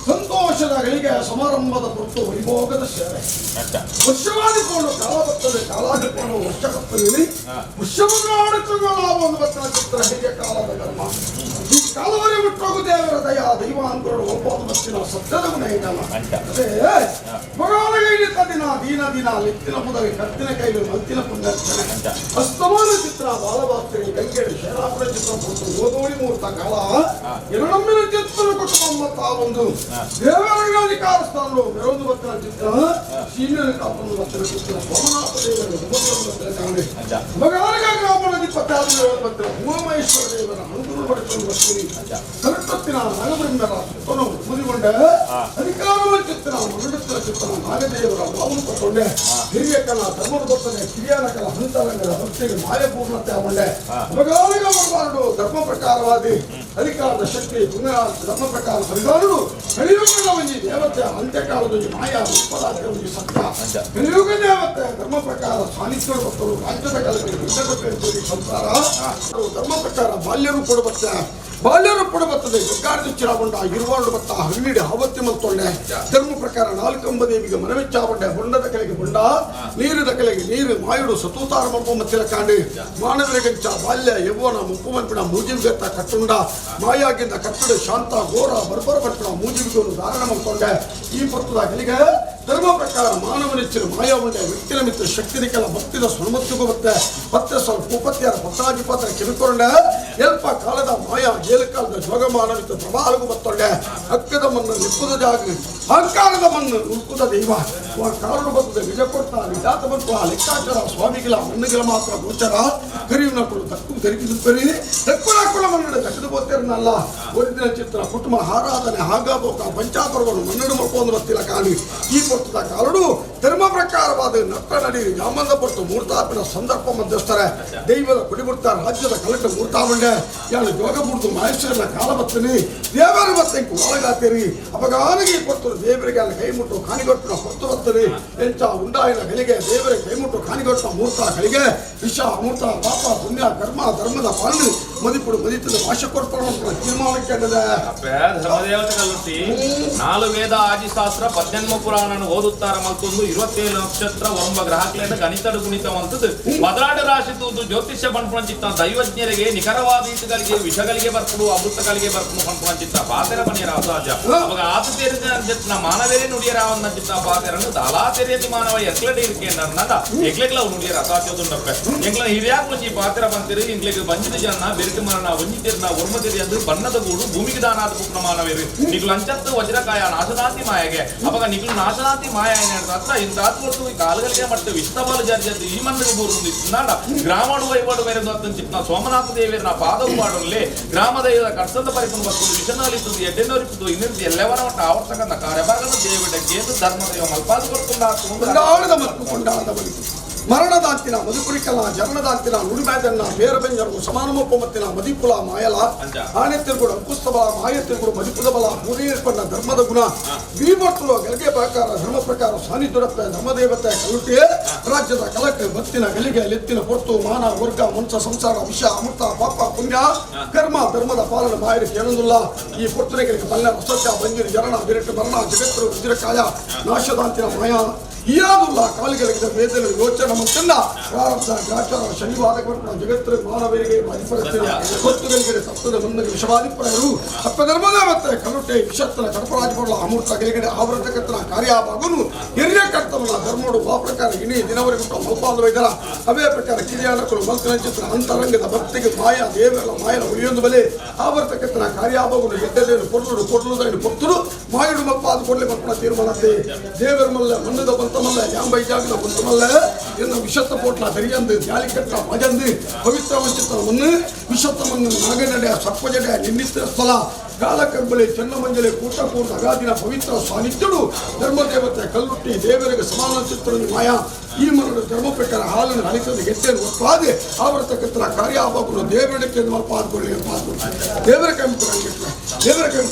ಸಂತೋಷದ ಗಳಿಗೆ ಸಮಾರಂಭದ ಕೊಟ್ಟು ವೈಭೋಗದ ಸೇವೆ ವರ್ಷವಾದಿಕೊಂಡು ಕಾಲ ಬರ್ತದೆ ಕಾಲಾದಿಕೊಂಡು ವರ್ಷ ಬರ್ತದೆ ವರ್ಷವನ್ನು ಬರ್ತದೆ ಚಿತ್ರ ಹಿರಿಯ ಕಾಲದ ಕರ್ಮ ಈ ಕಾಲವರೆ ಬಿಟ್ಟೋಗು ದೇವರ ದಯ ದೈವ ಅಂದ್ಕೊಂಡು ಒಪ್ಪೋದು ಬತ್ತಿನ ಸತ್ಯದ ಗುಣ ಇದಲ್ಲ. ಅದೇ ಮಗಾಲಗೈಲಿ ದಿನ ದೀನ ದಿನ ಲಿತ್ತಿನ ಮುದವಿ ಕತ್ತಿನ ಕೈಲು ಮತ್ತಿನ ಪುಣ್ಯರ್ಚನೆ ಅಸ್ತಮಾನ ಚಿತ್ರ ಬಾಲಭಾಸ್ಕರಿ ಗಂಗೆಡು ಶೇರಾಪುರ ಚಿತ್ರ ಕೊಟ್ಟು ಓದೋಡಿ ಮೂರ್ತ ಕಾಲ ಎರಡಮ್ಮಿನ ಚಿತ್ರ ಕುಟುಂಬ ತಾವೊಂದು ದೇವರ ಅಧಿಕಾರ ಸ್ಥಾನವು ಮೆರವೊಂದು ಬತ್ತಿನ ಚಿತ್ರ ಸೀನಿಯರ್ ಕಾಪೊಂದು ಬತ್ತಿನ ಚಿತ್ರ ಸೋಮನಾಥ ದೇವರ ಬತ್ತಿನ ಕಾಣೆ ಮಗಾಲಗ ಗ್ರಾಮದ ಇಪ್ಪತ್ತಾರು ಬತ್ತಿನ ಉಮಾಮಹೇಶ್ವರ ದೇವರ ಅನುಕೂಲ ಪಡೆದುಕೊಂಡು ಬರ್ತೀರಿ ಕರುಟತ್ತಿನ ನಾಗಬೃಂದರ ಸುತ್ತನು ಮುದಿಗೊಂಡ ಅಧಿಕಾರವ ಚಿತ್ರ ಮರುಡುತ್ತಿನ ಚಿತ್ರ ನಾಗದೇವರ ಭಾವನು ಕೊಟ್ಟೊಂಡೆ ಹಿರಿಯ ಕಲ ಧರ್ಮದ ಬರ್ತನೆ ಕಿರಿಯನ ಕಲ ಹಂತರಂಗದ ಭಕ್ತಿಗೆ ಮಾಯಪೂರ್ಣತೆ ಆಗೊಂಡೆ ಮಗಾಲಿಗ ಬರಬಾರದು ಧರ್ಮ ಪ್ರಕಾರವಾದಿ ಅಧಿಕಾರದ ಶಕ್ತಿ ಪುನಃ ಧರ್ಮ ಪ್ರಕಾರ ಪರಿಗಾರರು ಕಲಿಯುಗದ ಒಂಜಿ ದೇವತೆ ಅಂತ್ಯಕಾಲದ ಒಂಜಿ ಮಾಯಾ ರೂಪದಾತೆ ಒಂಜಿ ಸತ್ಯ ಕಲಿಯುಗ ದೇವತೆ ಧರ್ಮ ಪ್ರಕಾರ ಸಾನ್ನಿಧ್ಯ ಭಕ್ತರು ರಾಜ್ಯದ ಕಲಕಲಿ ಸಂಸಾರ ಧರ್ಮ ಪ್ರಕಾರ ಬಾಲ್ಯರು ಕೊಡಬತ್ತ ಬಾಲ್ಯರು ಕೊಡಬತ್ತದೆ ಗಗ್ಗಾರದ ಚಿರಾಬಂಡ ಇರುವಾಳು ಬತ್ತ ಹನ್ನೆರಡು ಆವತ್ತಿ ಮಲ್ತೊಂಡೆ ಧರ್ಮ ಪ್ರಕಾರ ನಾಲ್ಕಂಬ ದೇವಿಗೆ ಮನವೆಚ್ಚಾಬಂಡೆ ಬೊಂಡದ ಕಲೆಗೆ ಬೊಂಡ ನೀರಿದ ಕಲೆಗೆ ನೀರು ಮಾಯುಡು ಸತೂತಾರ ಮಲ್ಪ ಮತ್ತಿರ ಕಾಂಡಿ ಮಾನವರಿಗಂಚ ಬಾಲ್ಯ ಯೌವನ ಮುಪ್ಪುಮಂಪಿನ ಮೂಜಿವಿಗತ್ತ ಕಟ್ಟುಂಡ ಮಾಯಾಗಿಂದ ಕಟ್ಟಡ ಶಾಂತ ಘೋರ ಬರ್ಬರ ಪಟ್ಟಣ ಮೂಜಿವಿಗನ್ನು ಧಾರಣ ಮಲ್ತೊಂಡೆ ಈ ಪತ್ತದ ಕಲಿಗೆ ಧರ್ಮ ಪ್ರಕಾರ ಮಾನವನೆಚ್ಚಿನ ಮಾಯ ಉಂಡೆ ವ್ಯಕ್ತಿನ ಮಿತ್ರ ಶಕ್ತಿನ ಕೆಲ ಭಕ್ತಿದ ಸುಣಮತ್ತಿಗೂ ಬತ್ತೆ ಪತ್ತೆ ಸ್ವಲ್ಪ ಉಪತ್ಯಾರ ಪತ್ತಾಧಿಪತ್ರ ಕಿರುಕೊರಂಡೆ ಎಲ್ಪ ಕಾಲದ ಮಾಯ ಏಳು ಕಾಲದ ಜೋಗಮಾನವಿತ್ತ ಪ್ರಬಾಲಗೂ ಬತ್ತೊಂಡೆ ಹಕ್ಕದ ಮಣ್ಣು ನಿಪ್ಪುದ ಜಾಗ ಅಹಂಕಾರದ ಮಣ್ಣು ಉಳ್ಕುದ ದೈವ ಕಾರಣ ಬರ್ತದೆ ನಿಜ ಕೊಡ್ತಾ ನಿಜಾತ ಬಂತು ಆ ಲೆಕ್ಕಾಚಾರ ಸ್ವಾಮಿಗಿಲ ಮಣ್ಣುಗಿಲ ಮಾತ್ರ ಗೋಚರ ಕರಿಯುನ ಕೊಡು ತಕ್ಕು ಧರಿಸಿದುತ್ತರಿ ತಕ್ಕುಳ ಮನ್ನಡ ತಕ್ಕದು ಬೋತಿರನಲ್ಲ ಒರಿದಿನ ಚಿತ್ರ ಕುಟುಂಬ ಹಾರಾಧನೆ ಹಾಗಾಬೋಕ ಪಂಚಾಪರವನ್ನು ಮನ್ನಡು ಮಲ್ಕೊಂಡು ಬತ್ತಿಲ್ಲ ಕಾಲಿ ಈ ಪೊರ್ತದ ಕಾಲಡು ಧರ್ಮ ಪ್ರಕಾರವಾದ ನಟ್ಟ ನಡಿ ಯಾಮಂದ ಪೊರ್ತು ಮೂರ್ತಾಪಿನ ಸಂದರ್ಭ ಮಧ್ಯಸ್ಥರೆ ದೈವದ ಕುಡಿಬುಡ್ತ ರಾಜ್ಯದ ಕಲಟ ಮೂರ್ತಾವಂಡೆ ಯಾಳು ಯೋಗ ಬುಡ್ದು ಮಹೇಶ್ವರನ ಕಾಲ ಬತ್ತನಿ ದೇವರ ಬತ್ತಂಕು ಒಳಗಾತೀರಿ ಅಪಗಾನಿಗೆ ಕೊಡ್ತರು ದೇವರಿಗೆ ಅಲ್ಲಿ ಕೈ ಮುಟ್ಟು ಕಾಣಿಗೊಟ್ಟಿನ ಹೊತ್ತು ಬತ್ತನಿ ಎಂಚ ಉಂಡಾಯಿನ ಗಳಿಗೆ ದೇವರ ಕೈ ಮುಟ್ಟು ಕಾಣಿಗೊಟ್ಟ ಮೂರ್ತ ಗಳಿಗೆ ವಿಷ ಅಮೃತ ಪಾಪ ಪುಣ್ಯ ಕರ್ಮ ಧರ್ಮದ ಪಾಲನೆ ಮದಿಪುಡು ಮದಿತದ ಭಾಷೆ ಕೊಡ್ತಾರೆ ತೀರ್ಮಾನಕ್ಕೆ ಧರ್ಮದೇವತೆ ಕಲ್ಲುಟ್ಟಿ ನಾಲು ವೇದ ಆದಿಶಾಸ್ತ್ರ ಪದ್ಯನ್ಮ ಪುರಾಣನ ಓದುತ್ತಾರ ಮಲ್ತೊಂದು 27 ನಕ್ಷತ್ರ ಒಂಬ ಗ್ರಹಕ್ಲೇನ ಗಣಿತಡು ಗುಣಿತ ಮಂತದ್ದು ಬದಲಾಡು ರಾಶಿ ತೂದು ಜ್ಯೋತಿಷ್ಯ ಪಣ್ಪುಣಂಚಿತ್ತ ದೈವಜ್ಞರಿಗೆ ನಿಖರವಾದ ಈತಗಳಿಗೆ ವಿಷಗಳಿಗೆ ಬರ್ಪುಡು ಅಮೃತಗಳಿಗೆ ಬರ್ಪುಡು ಪಣ್ಪುಣಂಚಿತ್ತ ಪಾತೆರ ಪಣಿಯರ ಅಸಾಧ್ಯ ಅವಾಗ ಆತ ತೇರಿದ ಅಂಚಿತ್ತ ಮಾನವರೇ ನುಡಿಯರ ಚಿತ್ತ ಪಾತೆರನ್ನು ದಾಲಾ ತೆರೆಯತಿ ಮಾನವ ಎಕ್ಲಡೆ ಇರ್ಕೆ ನನ್ನದ ಎಕ್ಲೆಗ್ಲ ನುಡಿಯರ ಅಸಾಧ್ಯದುಂಡಪ್ಪೆ ಎಂಗ್ಲ ಹಿರಿಯಾಕ್ ಒಂಜಿ ಪಾತೆರ ಬಂತಿರು ಎಂಗ್ಲಿಗೆ ಬಂಜಿದ ಜನ ಬೆರಟು ಮರಣ ಒಂಜಿ ತೆರಿನ ಒರ್ಮ ತೆರಿ ಅಂದು ಬಣ್ಣದ ಗೂಡು ಭೂಮಿಗೆ ದಾನಾದ ಪುಕ್ನ ಮಾನವೇರು ನಿಗುಲು ಅಂಚತ್ತು ವಜ್ರಕಾಯ ನಾಶದಾಂತಿ ಮಾಯಗೆ ಅವಾಗ ನಿಗುಲು ನಾಶದಾಂತಿ ಮಾಯ ಏನ ಇಂತ ಆತ್ಮೊಟ್ಟು ಈ ಕಾಲುಗಳಿಗೆ ಮತ್ತೆ ವಿಷ್ಣಬಾಲು ಜಾರಿ ಈ ಮಣ್ಣಿಗೆ ಬೂರು ಇತ್ತಿನಾಡ ಗ್ರಾಮಾಡು ವೈವಾಡು ಮೇರೆ ಚಿತ್ನ ಸೋಮನಾಥ ದೇವಿಯರ ಪಾದವು ಪಾಡಲ್ಲಿ ಗ್ರಾಮ ದೈವದ ಕರ್ಸದ ಪರಿಪುನ ಬರ್ತದೆ ವಿಷನಾಲಿತ್ತು ಎಡ್ಡೆನೋರಿಪ್ಪು ಇನ್ನಿರ್ದು ಎಲ್ಲವರ ಒಟ್ಟು ಆವರ್ತಕಂದ ಕಾರ್ಯಭಾಗದ ದೇವಿಡಕ್ಕೆ ಧರ್ಮದೈವ ಮಲ್ಪಾದು ಕೊಡ್ತುಂಡ ಕೊಂಡಾಡದ ಮತ್ತು ಕೊಂಡಾಡದ ಬಳಿಕ ಮರಣದಾಂತಿನ ಮಧುಕುರಿಕಲ ಜನನದಾಂತಿನ ನುಡಿಮ್ಯಾದನ್ನ ಬೇರೆ ಬೆಂಜರು ಸಮಾನಮೊಪ್ಪಮತ್ತಿನ ಮದಿಪುಲ ಮಾಯಲ ಆಣೆ ತಿರುಗುಡು ಅಂಕುಸ್ತ ಬಲ ಮಾಯ ತಿರುಗುಡು ಮದಿಪುದ ಬಲ ಮೂರೇರ್ಪಣ್ಣ ಧರ್ಮದ ಗುಣ ಬೀಮಟ್ಟಲು ಗೆಲ್ಗೆ ಪ್ರಕಾರ ಧರ್ಮ ಪ್ರಕಾರ ಸಾನ್ನಿಧ್ಯರತ್ತೆ ಧರ್ಮದೇವತೆ ಕಲುಟಿ ರಾಜ್ಯದ ಕಲಕ್ಕೆ ಬತ್ತಿನ ಗಲಿಗೆ ಲೆತ್ತಿನ ಪೊರ್ತು ಮಾನ ವರ್ಗ ಮಂಚ ಸಂಸಾರ ವಿಷ ಅಮೃತ ಪಾಪ ಪುಣ್ಯ ಕರ್ಮ ಧರ್ಮದ ಪಾಲನ ಮಾಯರು ಕೇಳೊಂದಿಲ್ಲ ಈ ಪೊರ್ತುನೆಗಳಿಗೆ ಪಲ್ಯ ಅಸತ್ಯ ಬಂಜಿರು ಜನನ ಬಿರಟು ಮರಣ ಜಗತ್ತು ವಜ್ರಕಾಯ ನಾಶದಾಂತಿನ ಮಾಯ ಇಯಾದುಲ್ಲ ಕಾಲುಗಳಿಗೆ ವೇದನೆ ಯೋಚನೆ ಮಂತನ್ನ ಪ್ರಾರಬ್ಧ ಗ್ರಾಚಾರ ಶನಿವಾರ ಜಗತ್ತಿನ ಮಾನವರಿಗೆ ಅಧಿಪರತ್ತಿನ ಹೊತ್ತುಗಳಿಗೆ ಸಪ್ತದ ಮುಂದೆ ವಿಷವಾದಿಪ್ರಾಯರು ಅಪ್ಪ ಧರ್ಮದ ಮತ್ತೆ ಕಲುಟೆ ವಿಷತ್ತನ ಕಡಪರಾಜ ಅಮೃತ ಗೆಲಗಡೆ ಆವೃತಕತ್ತನ ಕಾರ್ಯಭಾಗನು ಹಿರಿಯ ಕರ್ತವನ ಧರ್ಮೋಡು ಆ ಪ್ರಕಾರ ಇಡೀ ದಿನವರೆಗೂ ಮಲ್ಪಾದ ವೈದ್ಯರ ಅವೇ ಪ್ರಕಾರ ಕಿರಿಯಾನಕರು ಮಲ್ಕನಚಿತ್ರ ಅಂತರಂಗದ ಭಕ್ತಿಗೆ ಮಾಯ ದೇವರ ಮಾಯನ ಉಳಿಯೊಂದು ಬಲೆ ಆವರ್ತಕತ್ತನ ಕಾರ್ಯಭಾಗನು ಎಡ್ಡದೇನು ಕೊಡ್ಲುಡು ಕೊಡ್ಲುದನ್ನು ಕೊಡ್ತರು ಮಾಯುಡು ಮಲ್ಪಾದ ಕೊಡ್ಲಿ ಮಕ್ಕಳ ತೀರ್ಮಾನತ್ತೆ ದೇವರ ಮಲ್ಲ ಮಣ್ಣದ ಬಂತಮಲ್ಲ ಯಾಂಬೈಜಾಗದ ಬಂತಮಲ್ಲ ಎನ್ನ ವಿಷತ್ತ ಪೋಟ್ಲ ಸರಿಯಂದು ಜಾಲಿಕಟ್ಟ ಮಜಂದು ಪವಿತ್ರ ವಂಚಿತನ ಮಣ್ಣು ವಿಷತ್ತ ಮಣ್ಣು ನಾಗನಡೆ ಸರ್ಪಜಡೆ ನಿನ್ನಿತ್ತ ಸ್ಥಳ ಕಾಲಕಂಬಳಿ ಚೆನ್ನಮಂಜಲಿ ಕೂಟ ಕೂಟ ಅಗಾದಿನ ಪವಿತ್ರ ಸಾನ್ನಿಧ್ಯಡು ಧರ್ಮದೇವತೆ ಕಲ್ಲುಟ್ಟಿ ದೇವರಿಗೆ ಸಮಾನ ಚಿತ್ರ ಮಾಯ ಈ ಮರಳು ಧರ್ಮ ಪ್ರಕಾರ ಹಾಲನ್ನು ಹಳಿಸದ ಗೆಟ್ಟೆಯನ್ನು ಒಪ್ಪಾದೆ ಆವರ್ತಕತ್ರ ಕಾರ್ಯಾಭಾಗನು ದೇವರಕ್ಕೆ ಮಲ್ಪಾದ್ಕೊಳ್ಳಿ ದೇವರ ಕೈ ದೇವರ ಕೈ.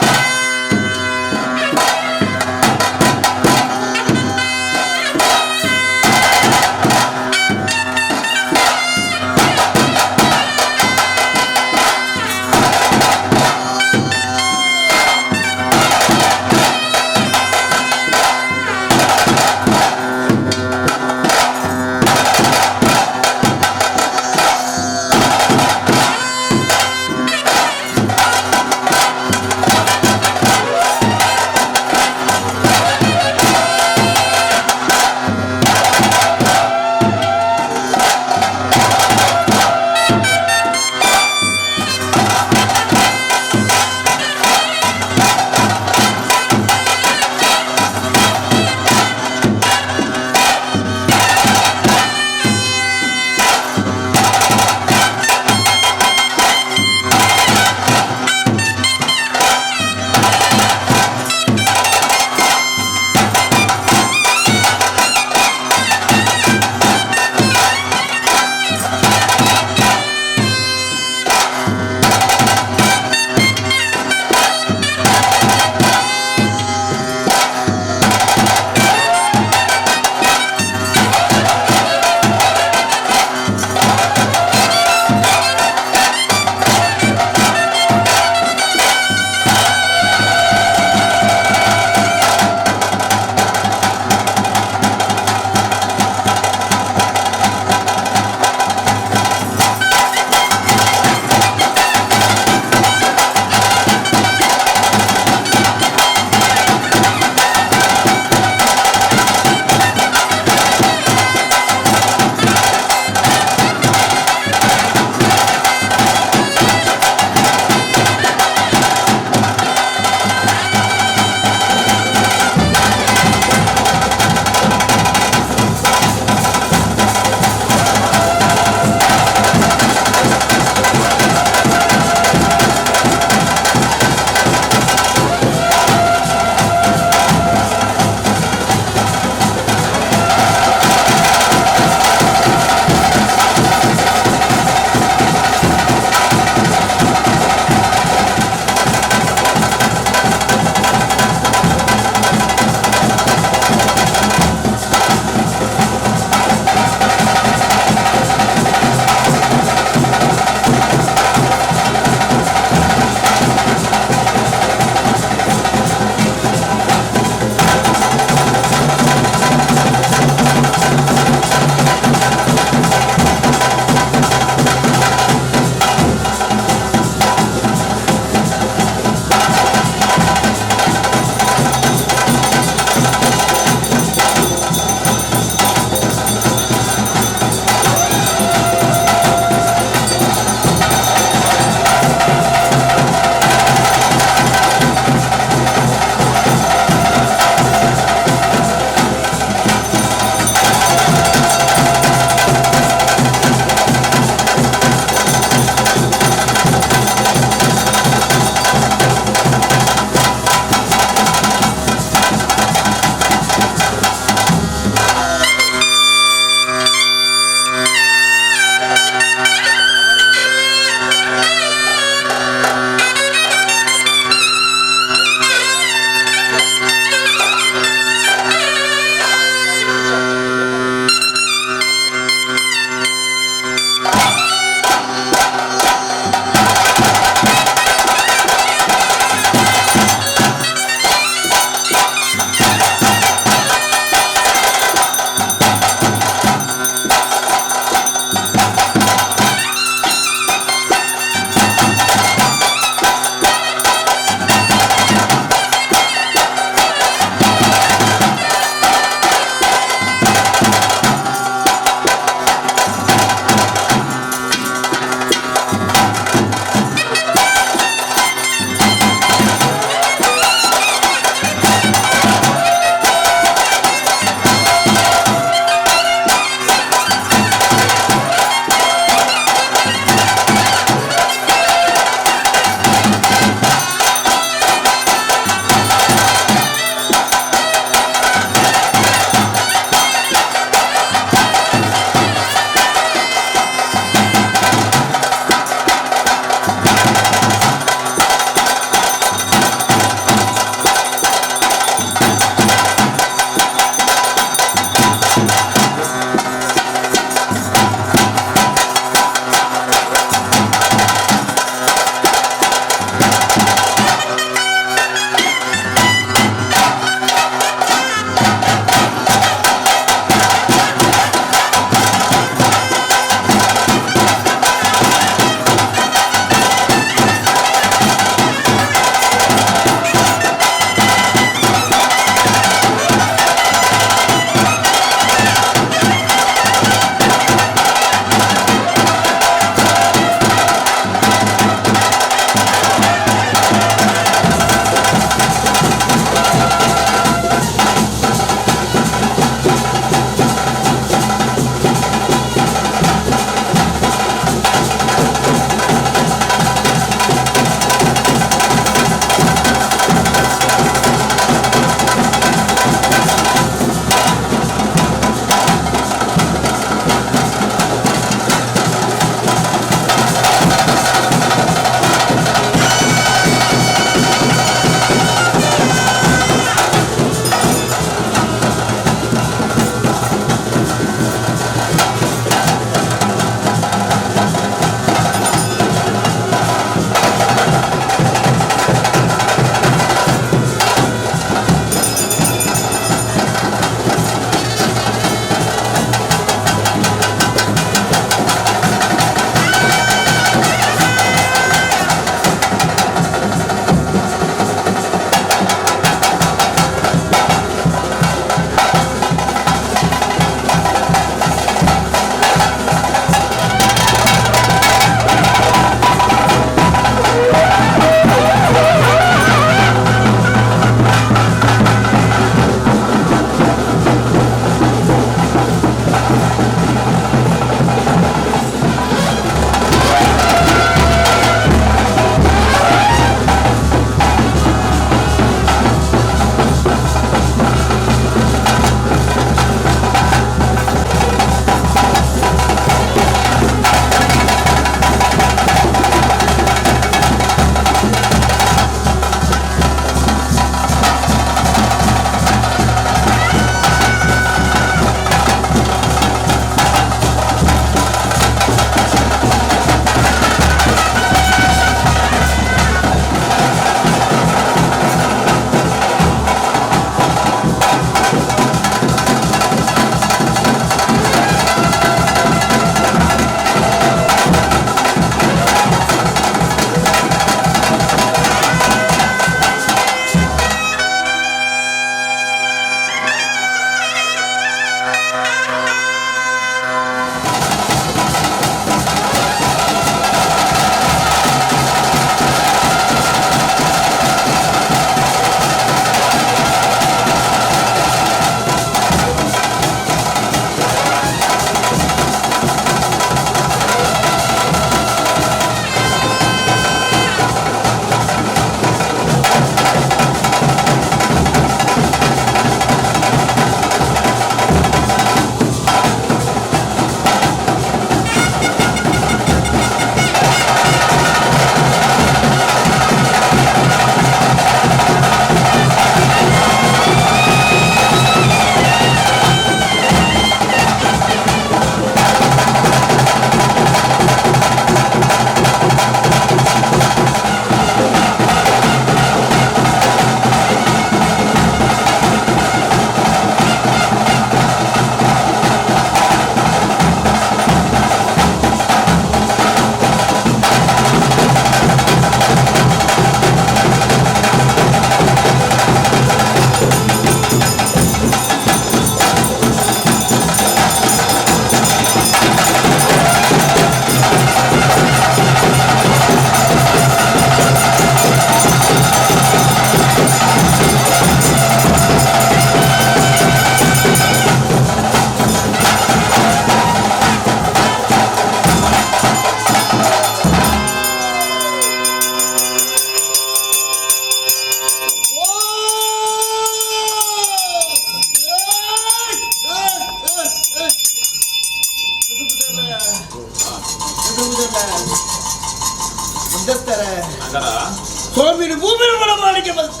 ಸ್ವಾಮಿನ ಭೂಮಿ ಒಳ ಮಾಡಿಕೆ ಬಂತ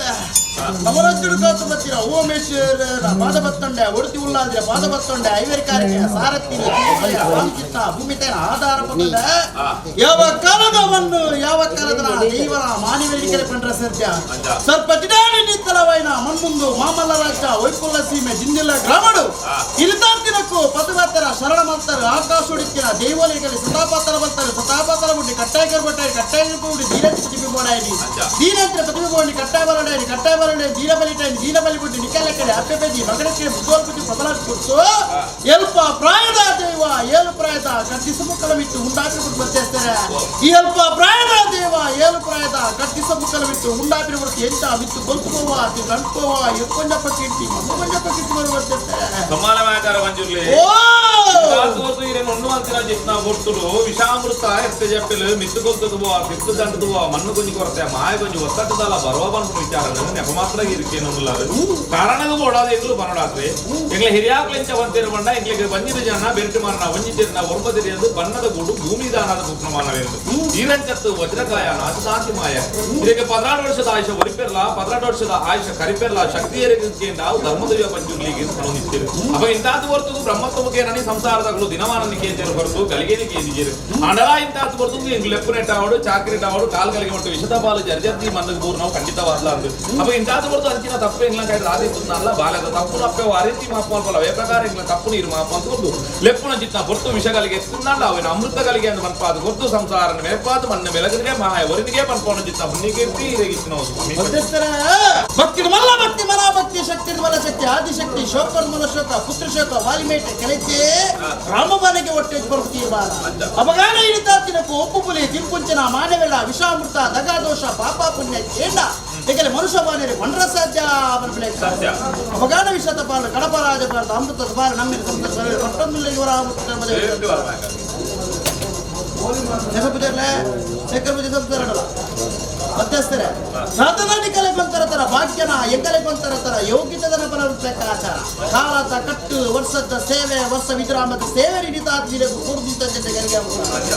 ನವರಾತ್ರಿ ಕಾತು ಬತ್ತಿರ ಓಮೇಶ್ವರ ಪಾದ ಬತ್ತೊಂಡೆ ಒಡತಿ ಉಳ್ಳಾದ್ರೆ ಪಾದ ಬತ್ತೊಂಡೆ ಐವರಿಕಾರಿಗೆ ಸಾರಥಿ ಚಿತ್ತ ಭೂಮಿ ತೇನ ಆಧಾರ ಪಟ್ಟಂಡೆ ಯಾವ ಕಾಲದ ಮಣ್ಣು ಯಾವ ಕಾಲದ ದೈವನ ಮಾನವೀಕರೆ ಪಂಡ್ರ ಸತ್ಯ ಸ್ವಲ್ಪ ದಿನಾಡಿ ನಿತ್ತಲವೈನ ಮನ್ಮುಂದು ಮಾಮಲ್ಲ ರಾಜ ವೈಕುಲ್ಲ ಸೀಮೆ ಜಿಂದಿಲ್ಲ ಗ್ರಾಮಡು ಇರಿತಾರ್ತಿನಕ್ಕು ಪದುವತ್ತರ ಶರಣ ಮಂತರು ಆಕಾಶುಡಿಕ್ಕಿನ ದೈವಲಿಗಲಿ ಸತಾಪಾತರ ಬಂತಾರೆ ಸತಾಪಾತರ ಬುಡ್ಡಿ ಕಟ್ಟಾಯಕರ್ ಬಟ್ಟಾಯಿ ಕಟ್ಟಾಯ ಬುಡ್ಡಿ ಧೀರಂತಿ ಪ್ರತಿಭೆ ಬೋಡಾಯಿ ಧೀರಂತ್ರ ಪ್ರತಿಭೆ ಬೋಡಿ ಕಟ್ಟಾಯ ಬರಡಾಯಿ ಕಟ್ಟಾಯ ಬರಡಾಯಿ ದೀನ ಬಲಿಟಾಯಿ ದೀನ ಬಲಿ ಬುಡ್ಡಿ ನಿಕಲೆಕಡೆ ಅಪ್ಪೆಪೆದಿ ಮಗನಕ್ಕೆ ಬುದ್ಧೋಲ್ಪತಿ ಪ್ರಬಲ ಕೊಡ್ಸು ಎಲ್ಪ ಪ್ರಾಯದ ದೈವ ಏಳು ಪ್ರಾಯದ ಕಟ್ಟಿಸ ಮುಕ್ಕಲ ಬಿಟ್ಟು ಉಂಡಾಪಿ ಬಿಟ್ಟು ಬರ್ತಿರ್ತಾರೆ ಈ ಅಲ್ಪ ಪ್ರಾಯದ ದೇವ ಏಳು ಪ್ರಾಯದ ಕಟ್ಟಿಸ ಮುಕ್ಕಲ ಬಿಟ್ಟು ಉಂಡಾಪಿ ಬಿಡ್ತು ಎಂತ ಬಿತ್ತು ಕೊಲ್ತುಕೋವ ಗಂಟ್ಕೋವ ಎಕ್ಕೊಂಜಪ್ಪ ಕಿಟ್ಟಿ ಮಕ್ಕೊಂಜಪ್ಪ ಕಿಟ್ಟಿ ಬರು ಬರ್ತಿರ್ತಾರೆ. ಸಮ್ಮಾನಮಾಕಾರ ಮಂಜುರ್ಲಿ ಓ ಬೊಟ್ಟುಡು ವಿಷಾಮೃತ ಎತ್ತೆ ಜಪ್ಪೆಲು ಮಿತ್ತು ಕೊಲ್ತದುವ ತಿತ್ತು ದಂಡದುವ ಮಣ್ಣು ಕೊಂಜಿ ಕೊರತೆ ಮಾಯ ಕೊಂಜಿ ಒತ್ತಟ್ಟದಲ್ಲ ಬರುವ ಬನ್ಪು ವಿಚಾರ ನೆಪ ಮಾತ್ರ ಇರುಕೇನೊಂದುಲ್ಲಾರು ಕಾರಣಗೂ ಓಡಾದ ಎಂಗ್ಲು ಬನ್ನಡಾತ್ರಿ ಎಂಗ್ಲ ಹಿರಿಯಾಕ್ಲೆಂಚ ಬಂತೇರು ಬಂಡ ಎಂಗ್ಲಿಗೆ ಬಂಜಿದ ಜನ ಬೆರಟು ಮಾರನ ಒಂಜಿತೇರಿನ ಒರ್ಬದಿರಿಯದು ಬಣ್ಣದ ಗೂಡು ಭೂಮಿ ದಾನದ ಕುಪ್ನಮಾನವೇನು ಈರಂಚತ್ತು ವಜ್ರಕಾಯ ನಾಶದಾಂತಿ ಮಾಯ ಇದಕ್ಕೆ 14 ವರ್ಷದ ಆಯುಷ ಒರಿಪೆರ್ಲ 14 ವರ್ಷದ ಆಯುಷ ಕರಿಪೆರ್ಲ ಶಕ್ತಿಯರಿಗೆ ನಾವು ಧರ್ಮದೈವ ಪಂಜುರ್ಲಿಗೆ ಪಣನಿತ್ತೀರು ಅಪ್ಪ ಇಂತಾದ್ದು ಹೊರತು ಬ್ರಹ್ಮತ್ವಕ್ಕೆ ನನಿ ಸಂಸಾರದಗಳು ದಿನಮಾನನಿಗೆ ಅಂತೇಳಿ ಹೊರತು ಗಲಿಗೇನಿಗೆ ಏನಿಜೇರು ಅಣಲ ಇಂತಾದ್ದು ಹೊರತು ಎಂಗ್ ಲೆಪ್ಪುನೆಟ್ಟಾವಡು ಚಾಕ್ರಿಟಾವಡು ಕಾಲ್ ಗಲಿಗೆ ಮಟ್ಟು ವಿಷದ ಬಾಲು ಜರ್ಜರ್ತಿ ಮನ್ನಗ್ ಬೂರ್ ನಾವು ಖಂಡಿತವಾದ್ಲ ಅಂದು ಅಪ್ಪ ಇಂತಾದ್ದು ಹೊರತು ಅಂಚಿನ ತಪ್ಪು ಎಂಗ್ಲ ಕೈ ರಾಧಿ ಅಲ್ಲ ಬಾಲ್ಯದ ತಪ್ಪು ಅಪ್ಪೆ ವಾರೀತಿ ಮಾಪು ಅನ್ಕೊಲ್ಲ ಅವೇ ಪ್ರಕಾರ ಎಂಗ್ಲ ತಪ್ಪು ನೀರು ಮಾಪು ಅಂತ ಒಂದು ಲೆಪ್ಪುನ ಚಿತ್ತ ಹೊರತು ವಿಷಗಳಿಗೆ ಎತ್ತುಂದಾಂಡ ಅವಿನ ಅಮೃತ ಗಲಿಗೆ ಅಂತ ಮನ್ಪಾದ ಹೊರತು ಸಂಸಾರನ ಮೇಪಾದ ಮಣ್ಣು ಮೆಲಗದಿಗೆ ಮಾಯ ಒರಿದಿಗೆ ಪನ್ಪೋಣ ಚಿತ್ತ ಪುಣ್ಯಕೀರ್ತಿ ಇರಗಿತ್ತು ನಾವು ಸ್ವಾಮಿ. ಮಧ್ಯಸ್ಥರ ಭಕ್ತಿ ಮಲ್ಲ ಭಕ್ತಿ ಮಲ ಭಕ್ತಿ ಶಕ್ತಿ ಮಲ ಶಕ್ತಿ ಆದಿಶಕ್ತಿ ಶೋಕನ್ ಮಲ ಶೋಕ ಪುತ್ರ ಶೋಕ ವಾಲಿಮೇಟ ಕೆಳಕ್ಕೆ ರಾಮಬಾನಿಗೆ ಹೊಟ್ಟೆ ಬರುತ್ತೀರ್ಬಾರ ಅಪಗಾನ ಹಿಡಿತಾತಿನಕ್ಕೂ ಒಪ್ಪು ಪುಲಿ ತಿನ್ಪುಂಚನ ಮಾನವೆಲ್ಲ ವಿಷಾಮೃತ ದಗಾದೋಷ ಪಾಪ ಪುಣ್ಯ ಚೇಂಡ ಏಕೆಂದರೆ ಮನುಷ್ಯ ಬಾನಿರಿ ಕೊಂಡ್ರ ಸಾಧ್ಯ ಅವನ ಸತ್ಯ. ಅಪಗಾನ ವಿಷದ ಪಾಲು ಕಡಪರಾಜ ಪಾಲು ಅಮೃತದ ಪಾಲು ನಮ್ಮಿನ ಪಟ್ಟೊಂದು ಇವರ ಅಮೃತ ಮಧ್ಯಸ್ಥರೇ ಸಾಧನಾನಿಕಲೆ ಬಂತರ ತರ ಭಾಗ್ಯನ ಎಂಗಲೆ ಬಂತರ ತರ ಯೋಗಿತದನ ಫಲ ಆಚಾರ ಕಾಲದ ಕಟ್ಟು ವರ್ಷದ ಸೇವೆ ವರ್ಷ ವಿರಾಮದ ಸೇವೆ ನೀಡಿದ ಕೊಡುದು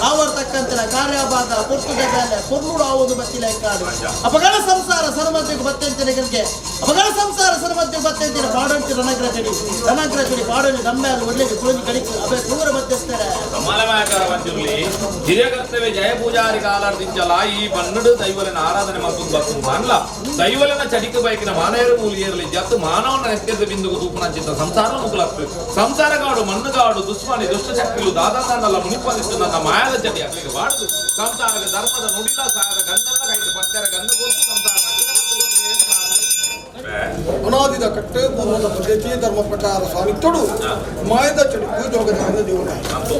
ಆವರ್ ತಕ್ಕಂತರ ಕಾರ್ಯಭಾಗ ಕೊಟ್ಟದ ಮೇಲೆ ಕೊರ್ನುಡು ಆವುದು ಬತ್ತಿಲ ಕಾಡು ಅಪಗಣ ಸಂಸಾರ ಸನ್ಮಧ್ಯಕ್ಕೆ ಬತ್ತೆಂತನಿಗೆ ಅಪಗಣ ಸಂಸಾರ ಸನ್ಮಧ್ಯಕ್ಕೆ ಬತ್ತೆಂತಿನ ಪಾಡಂತಿ ರಣಗ್ರ ಚಡಿ ರಣಗ್ರ ಚಡಿ ಪಾಡಲಿ ನಮ್ಮೇಲೆ ಒಳ್ಳೆದು ಕುಳಿತು ಕಡಿಕು ಅವೇ ಕ್ರೂರ ಮಧ್ಯಸ್ಥರೇ. ಸಮಾಲಮಾಕಾರ ಮಂಜುರ್ಲಿ ಹಿರಿಯ ಕರ್ತವ್ಯ ಜಯ ಪೂಜಾರಿ ಕಾಲಾರ್ದಿಂಚಲ ಈ ಬನ್ನಡು ದೈವಲಿನ ಆರಾಧನೆ ಮತ್ತು ಬರ್ತದೆ ಅಲ್ಲ ದೈವಲಿನ ಚಟಿಕ ಬೈಕಿನ ಮಾನವರು ಮೂಲಿಯರಲ್ಲಿ ಜತ್ತು ಮಾನವನ ನೆತ್ಯದ ಬಿಂದುಗು ತೂಪನಂಚಿತ ಸಂಸಾರ ಮುಗುಲತ್ತು ಸಂಸಾರಗಾಡು ಮಣ್ಣುಗಾಡು ದುಸ್ಮನಿ ದುಷ್ಟಶಕ್ತಿಲು ದಾದಾನಲ್ಲ ಮುನಿಪಂದಿತ್ತು ನನ್ನ ಮಾಯದ ಚಟಿ ಅಲ್ಲಿಗೆ ಬಾಡುದು ಸಂಸಾರದ ಧರ್ಮದ ನುಡಿಲ ಸಾರದ ಗಂಧಲ್ಲ ಕೈತು ಪತ್ತೆರ ಗಂಧ ಗೊತ್ತು ಸಂಸಾರ ಅನಾದಿದ ಕಟ್ಟು ಪೂರ್ವದ ಪದ್ಧತಿ ಧರ್ಮ ಪ್ರಕಾರ ಸ್ವಾಮಿತ್ತಡು ಮಾಯದ ಚಡಿಕು ಜೋಗದ ಜೀವನ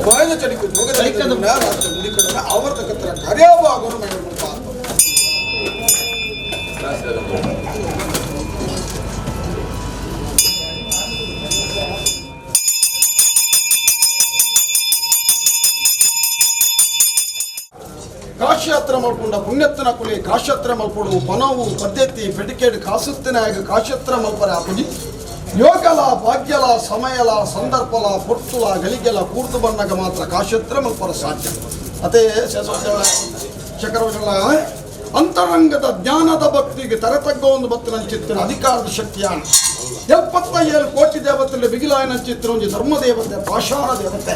ಮಾಯದ ಚಡಿಕು ಜೋಗದ ಜೀವನ ರಾಜ್ಯ ನುಡಿಕಡನ ಆವರ್ತಕತ್ತರ ಕಾರ್ಯವಾಗಲು ಮೈಗೊಂಡ. ಕಾಶ್ಯಾತ್ರ ಮಲ್ಪುಂಡ ಪುಣ್ಯತ್ತನ ಕುಲಿ ಕಾಶ್ಯಾತ್ರ ಮಲ್ಪಡು ಪನವು ಪದ್ಧತಿ ಪೆಟಿಕೇಡ್ ಕಾಸುತ್ತಿನಾಗ ಕಾಶ್ಯಾತ್ರ ಮಲ್ಪರ ಆಪುಜಿ ಯೋಗಲ ಭಾಗ್ಯಲ ಸಮಯಲ ಸಂದರ್ಭಲ ಪೊರ್ತುಲ ಗಳಿಗೆಲ ಕೂರ್ತು ಬಣ್ಣಗ ಮಾತ್ರ ಕಾಶ್ಯತ್ರ ಮಲ್ಪರ ಸಾಧ್ಯ. ಅದೇ ಶಂಕರವಲ್ಲ ಅಂತರಂಗದ ಜ್ಞಾನದ ಭಕ್ತಿಗೆ ತರತಗ್ಗ ಒಂದು ಭಕ್ತನ ಚಿತ್ರ ಅಧಿಕಾರದ ಶಕ್ತಿಯಾನ 77 ಕೋಟಿ ದೇವತೆಯಲ್ಲಿ ಬಿಗಿಲಾಯನ ಚಿತ್ರ ಒಂದು ಧರ್ಮ ದೇವತೆ ಪಾಷಾಣ ದೇವತೆ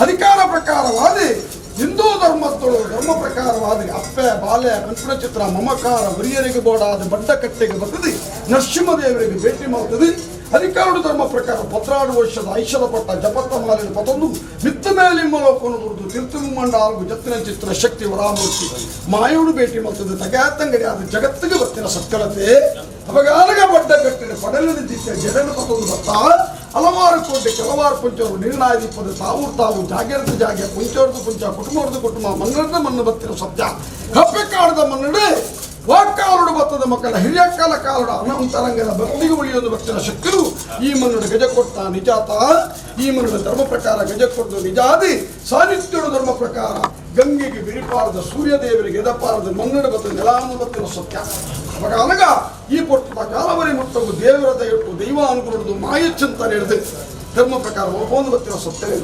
ಅಧಿಕಾರ ಪ್ರಕಾರವಾದಿ ಹಿಂದೂ ಧರ್ಮದೊಳು ಧರ್ಮ ಪ್ರಕಾರವಾದ ಅಪ್ಪೆ ಬಾಲೆ ಕಲ್ಪನ ಚಿತ್ರ ಮಮಕಾರ ಹಿರಿಯರಿಗೆ ಬೋಡಾದ ಬಡ್ಡ ಕಟ್ಟೆಗೆ ಬರ್ತದೆ ನರಸಿಂಹದೇವರಿಗೆ ಭೇಟಿ ಮಾಡ್ತದೆ ಅಧಿಕಾರಡು ಧರ್ಮ ಪ್ರಕಾರ 12 ವರ್ಷದ ಐಷದ ಪಟ್ಟ ಜಪತ್ತ ಮಾಲಿನ ಪತೊಂದು ಮಿತ್ತ ಮೇಲೆ ಮಲೋಕನು ದುರ್ದು ತೀರ್ಥಮಂಡ ಆಲ್ಗು ಜತ್ತಿನ ಚಿತ್ರ ಶಕ್ತಿ ವರಾಮೂರ್ತಿ ಮಾಯೋಡು ಭೇಟಿ ಮಾಡ್ತದೆ ತಗಾತಂಗಡಿ ಆದ ಜಗತ್ತಿಗೆ ಬರ್ತಿನ ಸತ್ಕಲತೆ ಅವಾಗ ಬಡ್ಡ ಕಟ್ಟಿನ ಪಡಲಿನ ದಿಟ್ಟ ಜಡನ ಪತೊಂದು ಬರ್ತಾ ಹಲವಾರು ಕೋಟಿ ಕೆಲವಾರು ಪುಂಚವರು ನಿರ್ಣಯ ದೀಪದ ತಾವು ತಾವು ಜಾಗ್ಯರದ ಜಾಗೆ ಪುಂಚವ್ರದ್ದು ಪುಂಚ ಕುಟುಂಬವ್ರದ್ದು ಕುಟುಂಬ ಮನ್ನರದ ಮಣ್ಣು ಬತ್ತಿನ ಸತ್ಯ ಕಪ್ಪೆ ಕಾಡದ ಮನ್ನಡೆ ವಾಕಾಲುಡು ಬತ್ತದ ಮಕ್ಕಳ ಹಿರಿಯ ಕಾಲ ಕಾಲುಡ ಅನಂತರಂಗದ ಭಕ್ತಿಗೆ ಉಳಿಯೋದು ಭಕ್ತಿನ ಶಕ್ತಿರು ಈ ಮನ್ನಡು ಗಜ ಕೊಟ್ಟ ನಿಜಾತ ಈ ಮನ್ನಡು ಧರ್ಮ ಪ್ರಕಾರ ಗಜ ಕೊಟ್ಟು ನಿಜಾದಿ ಸಾನ್ನಿಧ್ಯಡು ಧರ್ಮ ಪ್ರಕಾರ ಗಂಗೆಗೆ ಬಿರಿಪಾರದ ಸೂರ್ಯದೇವರಿಗೆ ಎದಪಾರದ ಮನ್ನಡು ಬತ್ತ ನೆಲಾನು ಬತ್ತಿನ ಸತ್ಯ. ಅವಾಗ ಅನಗ ಈ ಪೊಟ್ಟದ ಕಾಲವರಿ ಮುಟ್ಟವು ದೇವರ ದಯಟ್ಟು ದೈವ ಅನುಗುಣದು ಮಾಯಚ್ಚಂತ ನಡೆದು ಧರ್ಮ ಪ್ರಕಾರ ಒಂದು ಬತ್ತಿನ ಸತ್ಯವೇ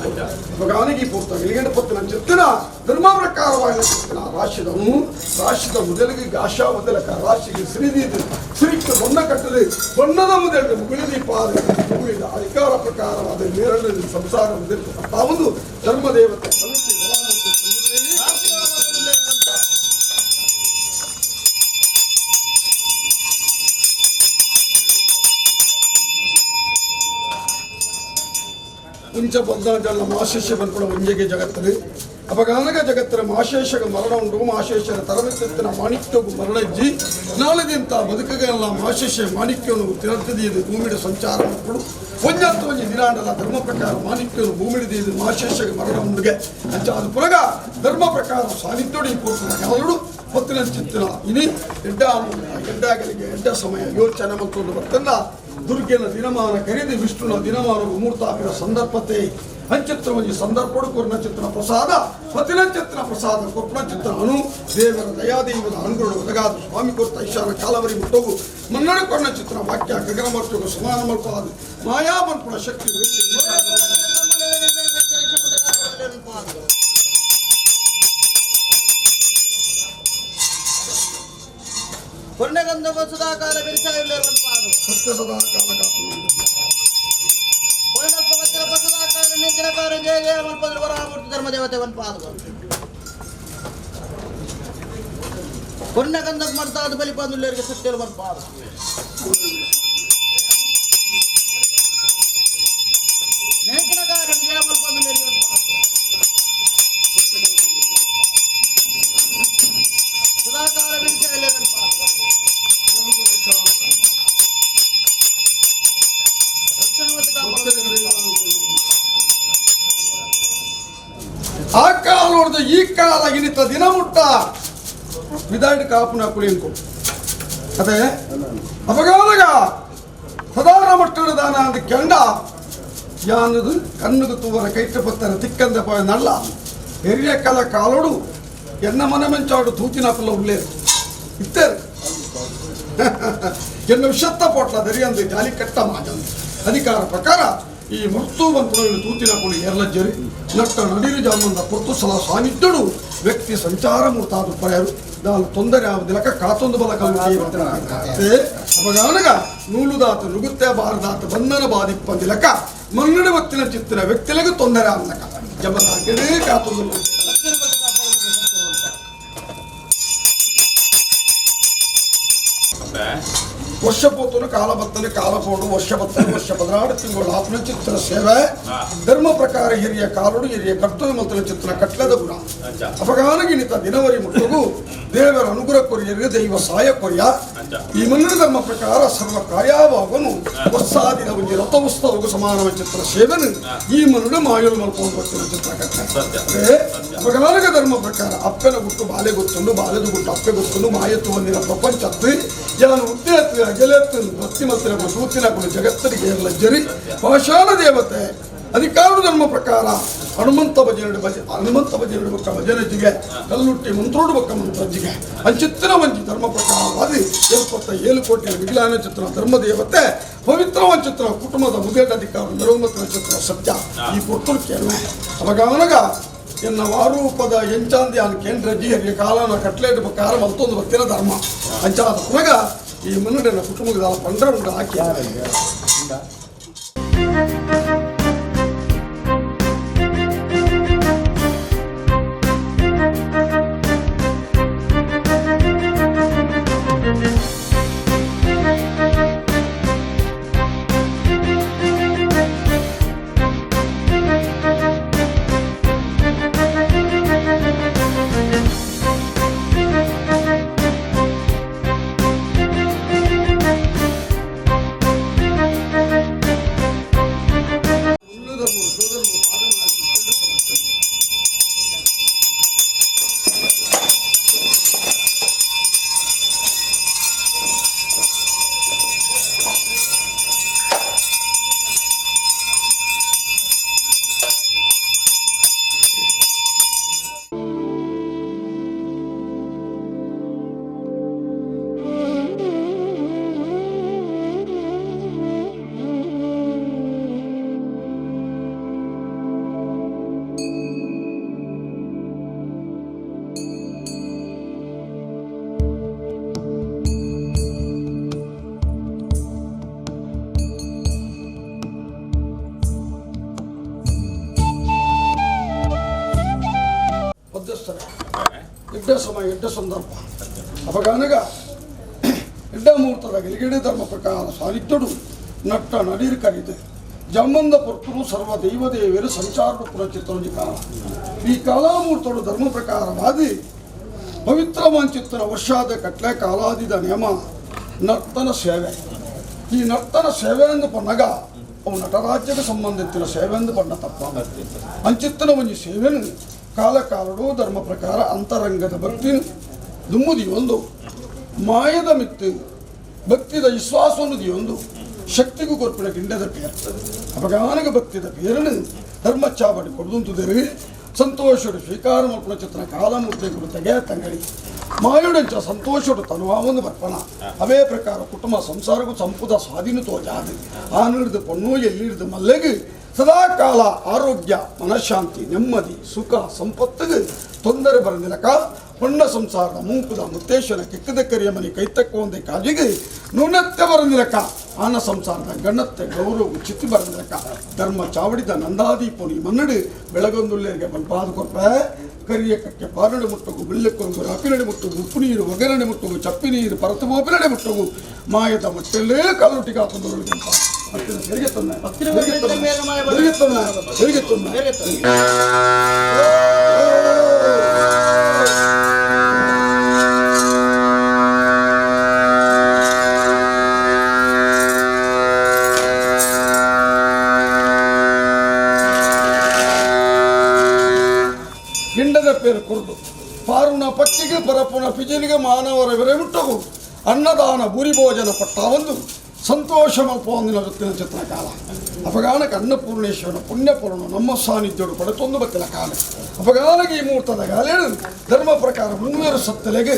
ಭಗವಾನಿಗೆ ಪೂರ್ತ ಇಲ್ಲಿಗೆ ಪತ್ತಿನ ಚಿತ್ತಿನ ಧರ್ಮ ಪ್ರಕಾರವಾಗಿ ಚಿತ್ತಿನ ರಾಶಿದನು ರಾಶಿದ ಮೊದಲಿಗೆ ಗಾಶ ಮೊದಲಕ ರಾಶಿಗೆ ಶ್ರೀದೀದ ಶ್ರೀಕ್ಕೆ ಬಣ್ಣ ಕಟ್ಟದೆ ಬಣ್ಣದ ಮೊದಲಿಗೆ ಮುಗುಳಿದೀಪ ಮುಗುಳಿದ ಅಧಿಕಾರ ಪ್ರಕಾರವಾದ ನೇರಳೆ ಸಂಸಾರ ಮೊದಲು ತಾವೊಂದು ಧರ್ಮದೇವತೆ ಕಲುತಿ ವರಾಮೂರ್ತಿ ಚಂದ್ರದೇವಿ. ಉಂಚ ಬದ್ದ ಮಾಶೇಷ ಬಂದ್ಕೊಡ ಒಂಜೆಗೆ ಜಗತ್ತಲ್ಲಿ ಅಪಗಾನಗ ಜಗತ್ತರ ಮಾಶೇಷಗ ಮರಣ ಉಂಟು ಮಾಶೇಷರ ತರಬೇತಿನ ಮಾಣಿಕ್ಯಗೂ ಮರಣಜ್ಜಿ ನಾಳೆದಿಂತ ಬದುಕುಗೆಲ್ಲ ಮಾಶೇಷ ಮಾಣಿಕ್ಯವನ್ನು ತಿರತ್ತದೆ ಭೂಮಿಯ ಸಂಚಾರ ಮಕ್ಕಳು ಒಂಜತ್ತು ಒಂಜಿ ದಿನಾಂಡಲ ಧರ್ಮ ಪ್ರಕಾರ ಮಾಣಿಕ್ಯವನ್ನು ಭೂಮಿಡಿದ ಮಾಶೇಷಗ ಮರಣ ಉಂಡುಗೆ ಅಂಚಾದ ಪುರಗ ಧರ್ಮ ಪ್ರಕಾರ ಸಾನಿಧ್ಯಡಿ ಪೂರ್ಣ ಯಾವಳು ಹೊತ್ತಿನ ಚಿತ್ತಿನ ಇನಿ ಎಡ್ಡ ಎಡ್ಡಾಗಲಿಗೆ ಎಡ್ಡ ಸಮಯ ಯೋಚನೆ ಮತ್ತು ಬರ್ತನ್ನ ದುರ್ಗೆನ ದಿನಮಾನ ಕರೆದು ವಿಷ್ಣುನ ದಿನಮಾನ ಮೂರ್ತಾಪಿನ ಸಂದರ್ಭತೆ ಅಂಚಿತ್ರ ಒಂಜಿ ಸಂದರ್ಭಡು ಕೊರ್ನ ಚಿತ್ರ ಪ್ರಸಾದ ಪತಿನ ಚಿತ್ರ ಪ್ರಸಾದ ಕೊರ್ಪಣ ಚಿತ್ರ ಅನು ದೇವರ ದಯಾದೇವರ ಅನುಗುಣ ಒದಗಾದ ಸ್ವಾಮಿ ಕೊರ್ತ ಈಶಾನ ಕಾಲವರಿ ಮುಟ್ಟೋಗು ಮನ್ನಡ ಕೊರ್ನ ಚಿತ್ರ ವಾಕ್ಯ ಗಗನ ಮರ್ತೋಗು ಸಮಾನ ಮಲ್ಪಾದ ಮಾಯಾ ಮನ್ಪುಣ ಶಕ್ತಿ ಪುಣ್ಯಗಂಧಕ ಸುಧಾಕಾರ ಬಿರುಸಾಯಿಲ್ಲೇರುವಂಪಾದು ಸತ್ಯ ಸದಾ ಕಾಲ ಕಾತು ಪೂರ್ಣಪ್ಪ ವಜ್ರಪ್ಪ ಸುಧಾಕಾರ ನಿಂತಿನಕಾರ ಜಯ ಜಯ ಮನ್ಪದ್ರ ವರಾಮೂರ್ತಿ ಧರ್ಮದೇವತೆ ವನ್ಪಾದು ಪುಣ್ಯಗಂಧಕ ಮರ್ತಾದ ಬಲಿಪಂದುಲ್ಲೇರಿಗೆ ಸತ್ಯಲು ವನ್ಪಾದು ನೆನಪಿನಕಾರ ಜಯ ಮಲ್ಪಂದುಲ್ಲೇರಿಗೆ ವನ್ಪಾದು ಸುಧಾಕಾರ ಬಿರುಸಾಯಿಲ್ಲೇರುವಂಪಾದು ರಕ್ಷಣವತ್ತು ಕಾಪಾಡುವ ಆ ಕಾಲ ನೋಡ್ದ ಈ ಕಾಲ ಇನಿತ ದಿನ ಮುಟ್ಟ ವಿದಾಯ್ಡ್ ಕಾಪುನ ಕುಳಿಂಕು ಅದೇ ಅಪಗಾಲಗ ಸದಾರ ಮಟ್ಟದ ದಾನ ಅಂದ ಕೆಂಡ ಯಾನದು ಕಣ್ಣುಗು ತೂವರ ಕೈಟ ಪತ್ತರ ತಿಕ್ಕಂದ ಪೋಯ ನಲ್ಲ ಎರಿಯ ಕಲ ಕಾಲೋಡು ಎನ್ನ ಮನ ಮೆಂಚಾಡು ತೂತಿನ ಪಿಲ್ಲ ಉಳ್ಳೇರು ಇತ್ತೇರು ಎನ್ನ ವಿಷತ್ತ ಪೋಟ್ಲ ದರಿಯಂದು ಜಾಲಿ ಕಟ್ಟ ಮಾಜಂದು ಅಧಿಕಾರ ಪ್ರಕಾರ ಈ ಮೃತು ಬಂತು ತೂತಿನ ಕುಳಿ ಏರ್ಲಜ್ಜರಿ ನಟ್ಟ ನಡಿರು ಜಾಮಂದ ಪೊರ್ತು ಸಲ ಸಾನಿದ್ದಡು ವ್ಯಕ್ತಿ ಸಂಚಾರ ಮೂರ್ತಾದ ಪರ್ಯಾರು ದಾಲು ತೊಂದರೆ ಆವದಿಲಕ ಕಾತೊಂದು ಬಲ ಕಲ್ಲು ಅಪಗಾನಗ ನೂಲುದಾತ ನುಗುತ್ತೆ ಬಾರದಾತ ಬಂಧನ ಬಾದಿಪ್ಪಂದಿಲಕ ಮನ್ನಡ ಒತ್ತಿನ ಚಿತ್ತಿನ ವ್ಯಕ್ತಿಲಿಗೆ ತೊಂದರೆ ಆವಲಕ ಜಮದಾಕಿಡೇ ಕಾತೊಂದು ವರ್ಷ ಪೋತನು ಕಾಲ ಬತ್ತನು ಕಾಲ ಪೋಡು ವರ್ಷ ಬತ್ತನು ವರ್ಷ 16 ತಿಂಗಳು ಆತ್ಮ ಚಿತ್ರ ಸೇವೆ ಧರ್ಮ ಪ್ರಕಾರ ಹಿರಿಯ ಕಾಲುಡು ಹಿರಿಯ ಕರ್ತವ್ಯ ಮಂತ್ರ ಚಿತ್ರ ಕಟ್ಲದ ಗುಣ ಅಪಗಾನಗಿನಿತ ದಿನವರಿ ಮುಟ್ಟಗು ದೇವರ ಅನುಗ್ರಹ ಕೊರಿಯರಿಗೆ ದೈವ ಸಹಾಯ ಕೊರಿಯ ಈ ಮನ್ನಡ ಧರ್ಮ ಪ್ರಕಾರ ಸರ್ವ ಕಾರ್ಯಾವಾಗನು ಹೊಸಾದಿನ ಒಂಜಿ ರಥೋತ್ಸವಗೂ ಸಮಾನ ಚಿತ್ರ ಸೇವೆನು ಈ ಮನುಡ ಮಾಯುಲ್ ಮಲ್ಕೊಂಡು ಬರ್ತಿನ ಚಿತ್ರ ಕಟ್ಟ ಅಪಗಾನಗ ಧರ್ಮ ಪ್ರಕಾರ ಅಪ್ಪನ ಗುಟ್ಟು ಬಾಲೆ ಗೊತ್ತುಂಡು ಬಾಲೆದು ಗುಟ್ಟು ಅಪ್ಪೆ ಗೊತ್ತುಂಡು ಮಾಯತ್ತು ಒಂದಿನ ಪ್ರಪಂಚತ್ತು ಯಾನು ಉದ್ದೇತ್ತು ಅಗಲೆತ್ತು ಭಕ್ತಿ ಮತ್ತಿನ ಸೂತಿನ ಗುಣ ಜಗತ್ತರಿಗೆ ಲಜ್ಜರಿ ಪಾಷಾಣ ದೇವತೆ ಅಧಿಕಾರ ಧರ್ಮ ಪ್ರಕಾರ ಹನುಮಂತ ಭಜನೆ ಭಜ ಹನುಮಂತ ಭಜನೆ ಬೊಕ್ಕ ಭಜನೆಜಿಗೆ ಕಲ್ಲುಟ್ಟಿ ಮಂತ್ರೋಡು ಬೊಕ್ಕ ಮಂತ್ರಜ್ಜಿಗೆ ಅಂಚಿತ್ತಿನ ವಂಚಿ ಧರ್ಮ ಪ್ರಕಾರವಾದಿ 77 ಕೋಟಿಯ ವಿಗ್ಲಾನ ಚಿತ್ರ ಧರ್ಮ ದೇವತೆ ಪವಿತ್ರ ವಂಚಿತ್ರ ಕುಟುಂಬದ ಮುದೇಟ ಅಧಿಕಾರ ನೆರವು ಚಿತ್ರ ಸತ್ಯ ಈ ಪುರ್ತುರು ಕೇಳ್ಮೆ ಅವಾಗ ಎನ್ನ ವಾರೂಪದ ಎಂಚಾಂದಿ ಅನ್ ಕೇಂದ್ರ ಜಿ ಕಾಲನ ಕಟ್ಲೇಟ್ ಪ್ರಕಾರ ಮತ್ತೊಂದು ಭಕ್ತಿನ ಧರ್ಮ ಅಂಚಾದ ಪುನಗ ಈ ಮನ್ನಡೆನ ಕುಟುಂಬದ ಪಂಡ್ರ ಹಾಕಿ. ಎಡ್ಡೆ ಸಮಯ ಎಡ್ಡೆ ಸಂದರ್ಭ ಅಪಗಾನಗ ಎಡ್ಡ ಮುಹೂರ್ತದ ಗೆಲಿಗೆಡೆ ಧರ್ಮ ಪ್ರಕಾರ ಸಾನಿಧ್ಯಡು ನಟ್ಟ ನಡೀರ್ ಕರೀದೆ ಜಮ್ಮಂದ ಪೊರ್ತುರು ಸರ್ವ ದೈವ ದೇವಿಯರು ಸಂಚಾರ ಪುರಚಿತ್ತೊಂಜಿ ಕಾಲ ಈ ಕಾಲಾಮೂರ್ತಡು ಧರ್ಮ ಪ್ರಕಾರವಾದಿ ಪವಿತ್ರ ಮಂಚಿತ್ತನ ವರ್ಷಾದ ಕಟ್ಲೆ ಕಾಲಾದಿದ ನಿಯಮ ನರ್ತನ ಸೇವೆ ಈ ನರ್ತನ ಸೇವೆ ಎಂದು ಪನ್ನಗ ಅವು ನಟರಾಜ್ಯಕ್ಕೆ ಸಂಬಂಧಿಸಿದ ಸೇವೆ ಎಂದು ಪಣ್ಣ ತಪ್ಪ ಅಂಚಿತ್ತನ ಒಂಜಿ ಸೇವೆನು ಕಾಲ ಕಾಲಡು ಧರ್ಮ ಪ್ರಕಾರ ಅಂತರಂಗದ ಭಕ್ತಿ ದುಮ್ಮುದಿ ಒಂದು ಮಾಯದ ಮಿತ್ತು ಭಕ್ತಿದ ವಿಶ್ವಾಸವನ್ನು ಒಂದು ಶಕ್ತಿಗೂ ಕೊರ್ಪಿನ ಗಿಂಡದ ಪೇರು ಅಪಗಾನಗ ಭಕ್ತಿದ ಪೇರನು ಧರ್ಮ ಚಾವಡಿ ಕೊಡ್ದುಂತುದಿರು ಸಂತೋಷಡು ಸ್ವೀಕಾರ ಮಲ್ಪುನ ಚಿತ್ರ ಕಾಲಮೂರ್ತಿಗಳು ತೆಗೆ ತಂಗಡಿ ಮಾಯುಡಂಚ ಸಂತೋಷಡು ತನುವಾವೊಂದು ಬರ್ಪಣ ಅವೇ ಪ್ರಕಾರ ಕುಟುಂಬ ಸಂಸಾರಕ್ಕೂ ಸಂಪುದ ಸ್ವಾಧೀನ ತೋಜಾದು ಆನಿಡ್ದು ಪೊಣ್ಣು ಎಲ್ಲಿಡ್ದು ಮಲ್ಲೆಗು ಸದಾ ಕಾಲ ಆರೋಗ್ಯ ಮನಃಶಾಂತಿ ನೆಮ್ಮದಿ ಸುಖ ಸಂಪತ್ತಿಗೆ ತೊಂದರೆ ಬರಂದಿಲಕ ಪೊಣ್ಣ ಸಂಸಾರದ ಮೂಂಕುದ ಮುತ್ತೇಶ್ವರ ಕಿಕ್ಕದ ಕರಿಯ ಮನೆ ಕೈತಕ್ಕ ಒಂದೇ ಕಾಜಿಗೆ ನುಣತ್ತೆ ಬರಂದಿಲಕ ಆನ ಸಂಸಾರದ ಗಣತ್ತೆ ಗೌರವ ಚಿತ್ತಿ ಬರಂದಿಲಕ ಧರ್ಮ ಚಾವಡಿದ ನಂದಾದೀಪುನಿ ಮನ್ನಡು ಬೆಳಗೊಂದುಲ್ಲೇರಿಗೆ ಬಲ್ಪಾದ ಕೊರ್ಪ ಕರಿಯ ಕಕ್ಕೆ ಪಾರಡೆ ಮುಟ್ಟಗು ಬಿಲ್ಲೆಕ್ಕೊಂಗು ರಾಪಿನಡೆ ಮುಟ್ಟಗು ಉಪ್ಪು ನೀರು ಒಗರಣೆ ಮುಟ್ಟಗು ಚಪ್ಪಿ ನೀರು ಪರತು ಮೋಪಿನಡೆ ಮುಟ್ಟಗು ಮಾಯದ ಮಟ್ಟಲ್ಲೇ ಕಾಲುಟಿಗೆ ಹಾಕೊಂಡೊಳಗೆ ತಿರುಗುತ್ತೊಂದೆ. ಗಿಂಡದ ಪೇರು ಕುರ್ದು ಪಾರುಣ ಪಕ್ಕಿಗೆ ಪರಪುನ ಪಿಜಿಲಿಗೆ ಮಾನವರ ವಿರೆ ಮುಟ್ಟಗು ಅನ್ನದಾನ ಭೂರಿ ಭೋಜನ ಪಟ್ಟ ಒಂದು ಸಂತೋಷ ಮಲ್ಪೊಂದಿನ ಜೊತ್ತಿನ ಚಿತ್ರ ಕಾಲ ಅಪಗಾನಕ್ಕೆ ಅನ್ನಪೂರ್ಣೇಶ್ವರನ ಪುಣ್ಯಪೂರ್ಣ ನಮ್ಮ ಸಾನ್ನಿಧ್ಯೋಡು ಪಡೆತೊಂದು ಬತ್ತಿನ ಕಾಲ ಅಪಗಾನಗೆ ಈ ಮುಹೂರ್ತದ ಗಾಲೇಳು ಧರ್ಮ ಪ್ರಕಾರ ಮುನ್ನೂರು ಸತ್ತಲೆಗೆ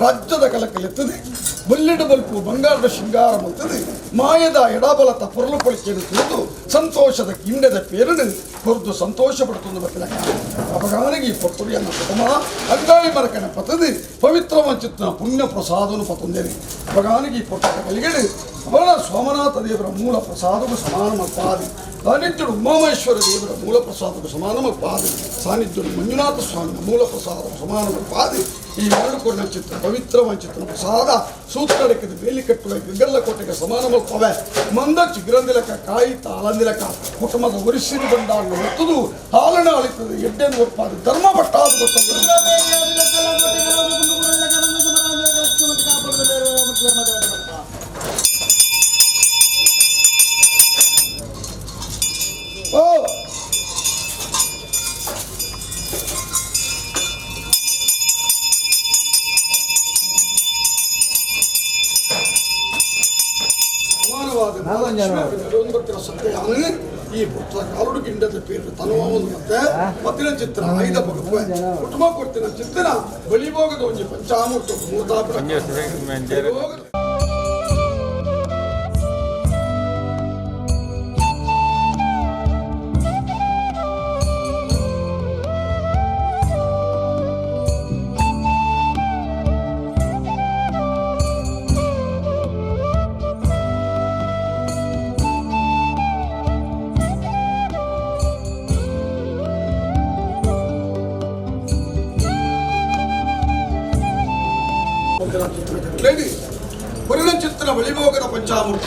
ರಾಜ್ಯದ ಕಲಕಲೆತ್ತದೆ ಬಲ್ಲಿಡ ಬಲ್ಪು ಬಂಗಾರದ ಶೃಂಗಾರ ಮಂತದೆ ಮಾಯದ ಎಡಬಲತ ಪೊರಲು ಪೊಳಿಕೆಯನ್ನು ತಿಳಿದು ಸಂತೋಷದ ಕಿಂಡದ ಪೇರನು ಕೊರ್ದು ಸಂತೋಷ ಪಡುತ್ತೊಂದು ಬತ್ತಿನ ಕಾಲ ಅಪಗಾನಿಗೆ ಈ ಪೊರ್ತುರಿಯನ್ನ ಕುಟುಂಬ ಅಂಗಾಯಿ ಮರಕನ ಪತದೆ ಪವಿತ್ರ ವಂಚಿತನ ಪುಣ್ಯ ಪ್ರಸಾದನು ಪತೊಂದೇನೆ ಅಪಗಾನಿಗೆ ಈ ಪೊಟ್ಟದ ಕಲಿಗಳು ಅವಳ ಸೋಮನಾಥ ದೇವರ ಮೂಲ ಪ್ರಸಾದವು ಸಮಾನ ಮಲ್ಪಾದಿ ಸಾನ್ನಿಧ್ಯಡು ಉಮಾಮಹೇಶ್ವರ ದೇವರ ಮೂಲ ಪ್ರಸಾದವು ಸಮಾನ ಮಲ್ಪಾದಿ ಸಾನ್ನಿಧ್ಯಡು ಮಂಜುನಾಥ ಸ್ವಾಮಿಯ ಮೂಲ ಪ್ರಸಾದವು ಸಮಾನ ಮಲ್ಪಾದಿ ಈ ಎರಡು ಕೊರಿನ ಚಿತ್ರ ಪವಿತ್ರ ವಂಚಿತನ ಪ್ರಸಾದ ಸೂತ್ರಡಕ್ಕಿದ ಬೇಲಿ ಕಟ್ಟುವ ಗಗ್ಗಲ್ಲ ಕೋಟೆಗೆ ಸಮಾನ ಮಲ್ಪವೆ ಮಂದ ಚಿಗ್ರಂದಿಲಕ ಕಾಯಿ ತಾಳಂದಿಲಕ ಕುಟುಂಬದ ಒರಿಸಿರು ಬಂಡಾರನ್ನು ಹೊತ್ತದು ಹಾಲನ ಅಳಿತದೆ ಎಡ್ಡೆಯನ್ನು ಒಪ್ಪಾದ ಧರ್ಮ ಪಟ್ಟಾದ ಗೊತ್ತದು. ಓ ಸಮಾನವಾದ ಮಹಾಲಕ್ಷ್ಮಿ ಸತ್ಯ ಈ ಪುತ್ರ ಕಾಲುಡು ಗಿಂಡದ ಪೇರು ತನುವ ಒಂದು ಮತ್ತೆ ಮತ್ತಿನ ಚಿತ್ರ ಐದ ಬಗಪುವೆ ಕುಟುಂಬ ಕೊಡ್ತಿನ ಚಿತ್ತಿನ ಬಳಿಭೋಗದ ಒಂಜಿ ಪಂಚಾಮೃತ ಮೂರ್ತಾಪುರ ಕಟ್ಲೇಡಿ ಪರಿಣ ಚಿತ್ರ ಬಳಿಭೋಗದ ಪಂಚಾಮೃತ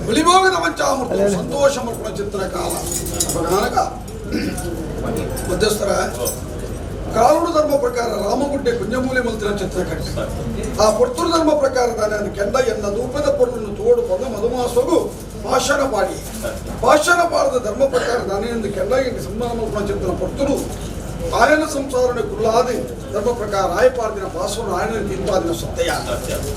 ಬಳಿಭೋಗದ ಪಂಚಾಮೃತ ಸಂತೋಷ ಮಲ್ಪುನ ಚಿತ್ರ ಕಾಲ ಅಪಗಾನಕ ಮಧ್ಯಸ್ಥರ ಕಾರುಡು ಧರ್ಮ ಪ್ರಕಾರ ರಾಮಗುಡ್ಡೆ ಕುಂಜಮೂಲೆ ಮಲ್ತಿನ ಚಿತ್ರ ಕಟ್ಟಿ ಆ ಪೊರ್ತುರು ಧರ್ಮ ಪ್ರಕಾರ ತಾನೇ ಕೆಂಡ ಎನ್ನ ದೂಪದ ಪೊರ್ಲನ್ನು ತೋಡು ಪದ ಮಧುಮಾಸಗು ಪಾಷಾಣ ಪಾಡಿ ಪಾಷಾಣ ಪಾಡದ ಧರ್ಮ ಪ್ರಕಾರ ತಾನೇ ಎಂದು ಕೆಂಡ ಎನ್ನ ಸಮ್ಮಾನ ಮಲ್ಪುನ ಚಿತ್ರ ಪೊರ್ತುರು ಆಯನ ಸಂಸಾರನ ಕುಲ್ಲಾದಿ ಧರ್ಮ ಪ್ರಕಾರ ಆಯಪಾರ್ದಿನ ಪಾಸವನ್ನು ಆಯನ ತೀರ್ಪಾದಿನ ಸತ್ಯ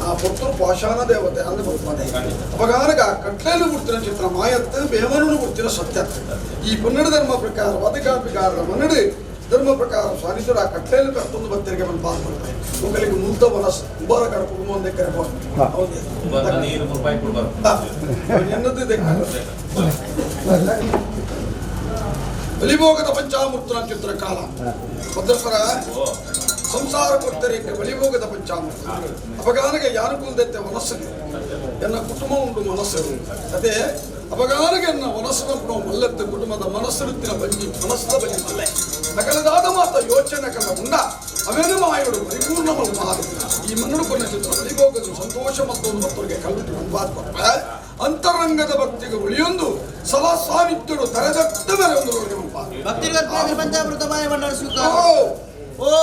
ಆ ಪೊರ್ತುರು ಪಾಷಾಣ ದೇವತೆ ಅಂದು ಬರ್ತದೆ ಅಪಗಾನಗ ಕಟ್ಲೇನು ಗುರ್ತಿನ ಚಿತ್ರ ಮಾಯತ್ತು ಬೇವನನು ಗುರ್ತಿನ ಸತ್ಯತ್ತು ಈ ಪನ್ನಡ ಧರ್ಮ ಪ್ರಕಾರ ವದಕಾಪಿಕಾರರ ಮನ್ನಡು ಧರ್ಮ ಪ್ರಕಾರ ಸ್ವಾಮಿಜರು ಆ ಕಟ್ಲೇನು ಕಟ್ಟೊಂದು ಭಕ್ತರಿಗೆ ಬಂದು ಪಾಸ್ ಮಾಡ್ತಾರೆ ಒಬ್ಬರಿಗೆ ಮುಗ್ಧ ಮನಸ್ಸು ಮುಬಾರಕ ಕುಟುಂಬ ಒಂದೇ ಕರೆ ಬಲಿಭೋಗದ ಪಂಚಾಮೃತನ ಚಿತ್ರ ಕಾಲ ಮಧ್ಯಸ್ಥರ ಸಂಸಾರ ಕೊಡ್ತರಿಗೆ ಬಲಿಭೋಗದ ಪಂಚಾಮೃತ ಅಪಗಾನಗೆ ಯಾನುಕೂಲದೈತೆ ಮನಸ್ಸಿಗೆ ಎನ್ನ ಕುಟುಂಬ ಉಂಟು ಮನಸ್ಸು ಅದೇ ಅಪಗಾನಗೆ ಎನ್ನ ಮನಸ್ಸು ಮಲ್ಲತ್ತ ಕುಟುಂಬದ ಮನಸ್ಸಿರುತ್ತಿನ ಬಂಜಿ ಮನಸ್ಸದ ಬಂಜಿ ಮಲ್ಲೆ ನಕಲದಾದ ಮಾತ ಯೋಚನೆ ಕಲ್ಲ ಉಂಡ ಅವೇನು ಮಾಯೋಡು ಪರಿಪೂರ್ಣ ಮಲ್ಪಾದ ಈ ಮನ್ನಡು ಕೊನ್ನ ಚಿತ್ರ ವೈಭೋಗದ ಸಂತೋಷ ಮತ್ತು ಭಕ್ತರಿಗೆ ಕಲ್ಬಿಟ್ಟು ಅನುವಾದ ಕೊಟ್ಟ ಅಂತರಂಗದ ಭಕ್ತಿಗೆ ಒಳಿಯೊಂದು ಸದಾ ಸಾನ್ನಿಧ್ಯರು ತರೆದಟ್ಟ ಮೇಲೆ ಒಂದು ಮಲ್ಪಾದ ಭಕ್ತರಿಗೆ ಪಂಚಾಮೃತಮಯ ಮಂಡಲ ಸ್ವೀಕಾರ. ಓ ಓ.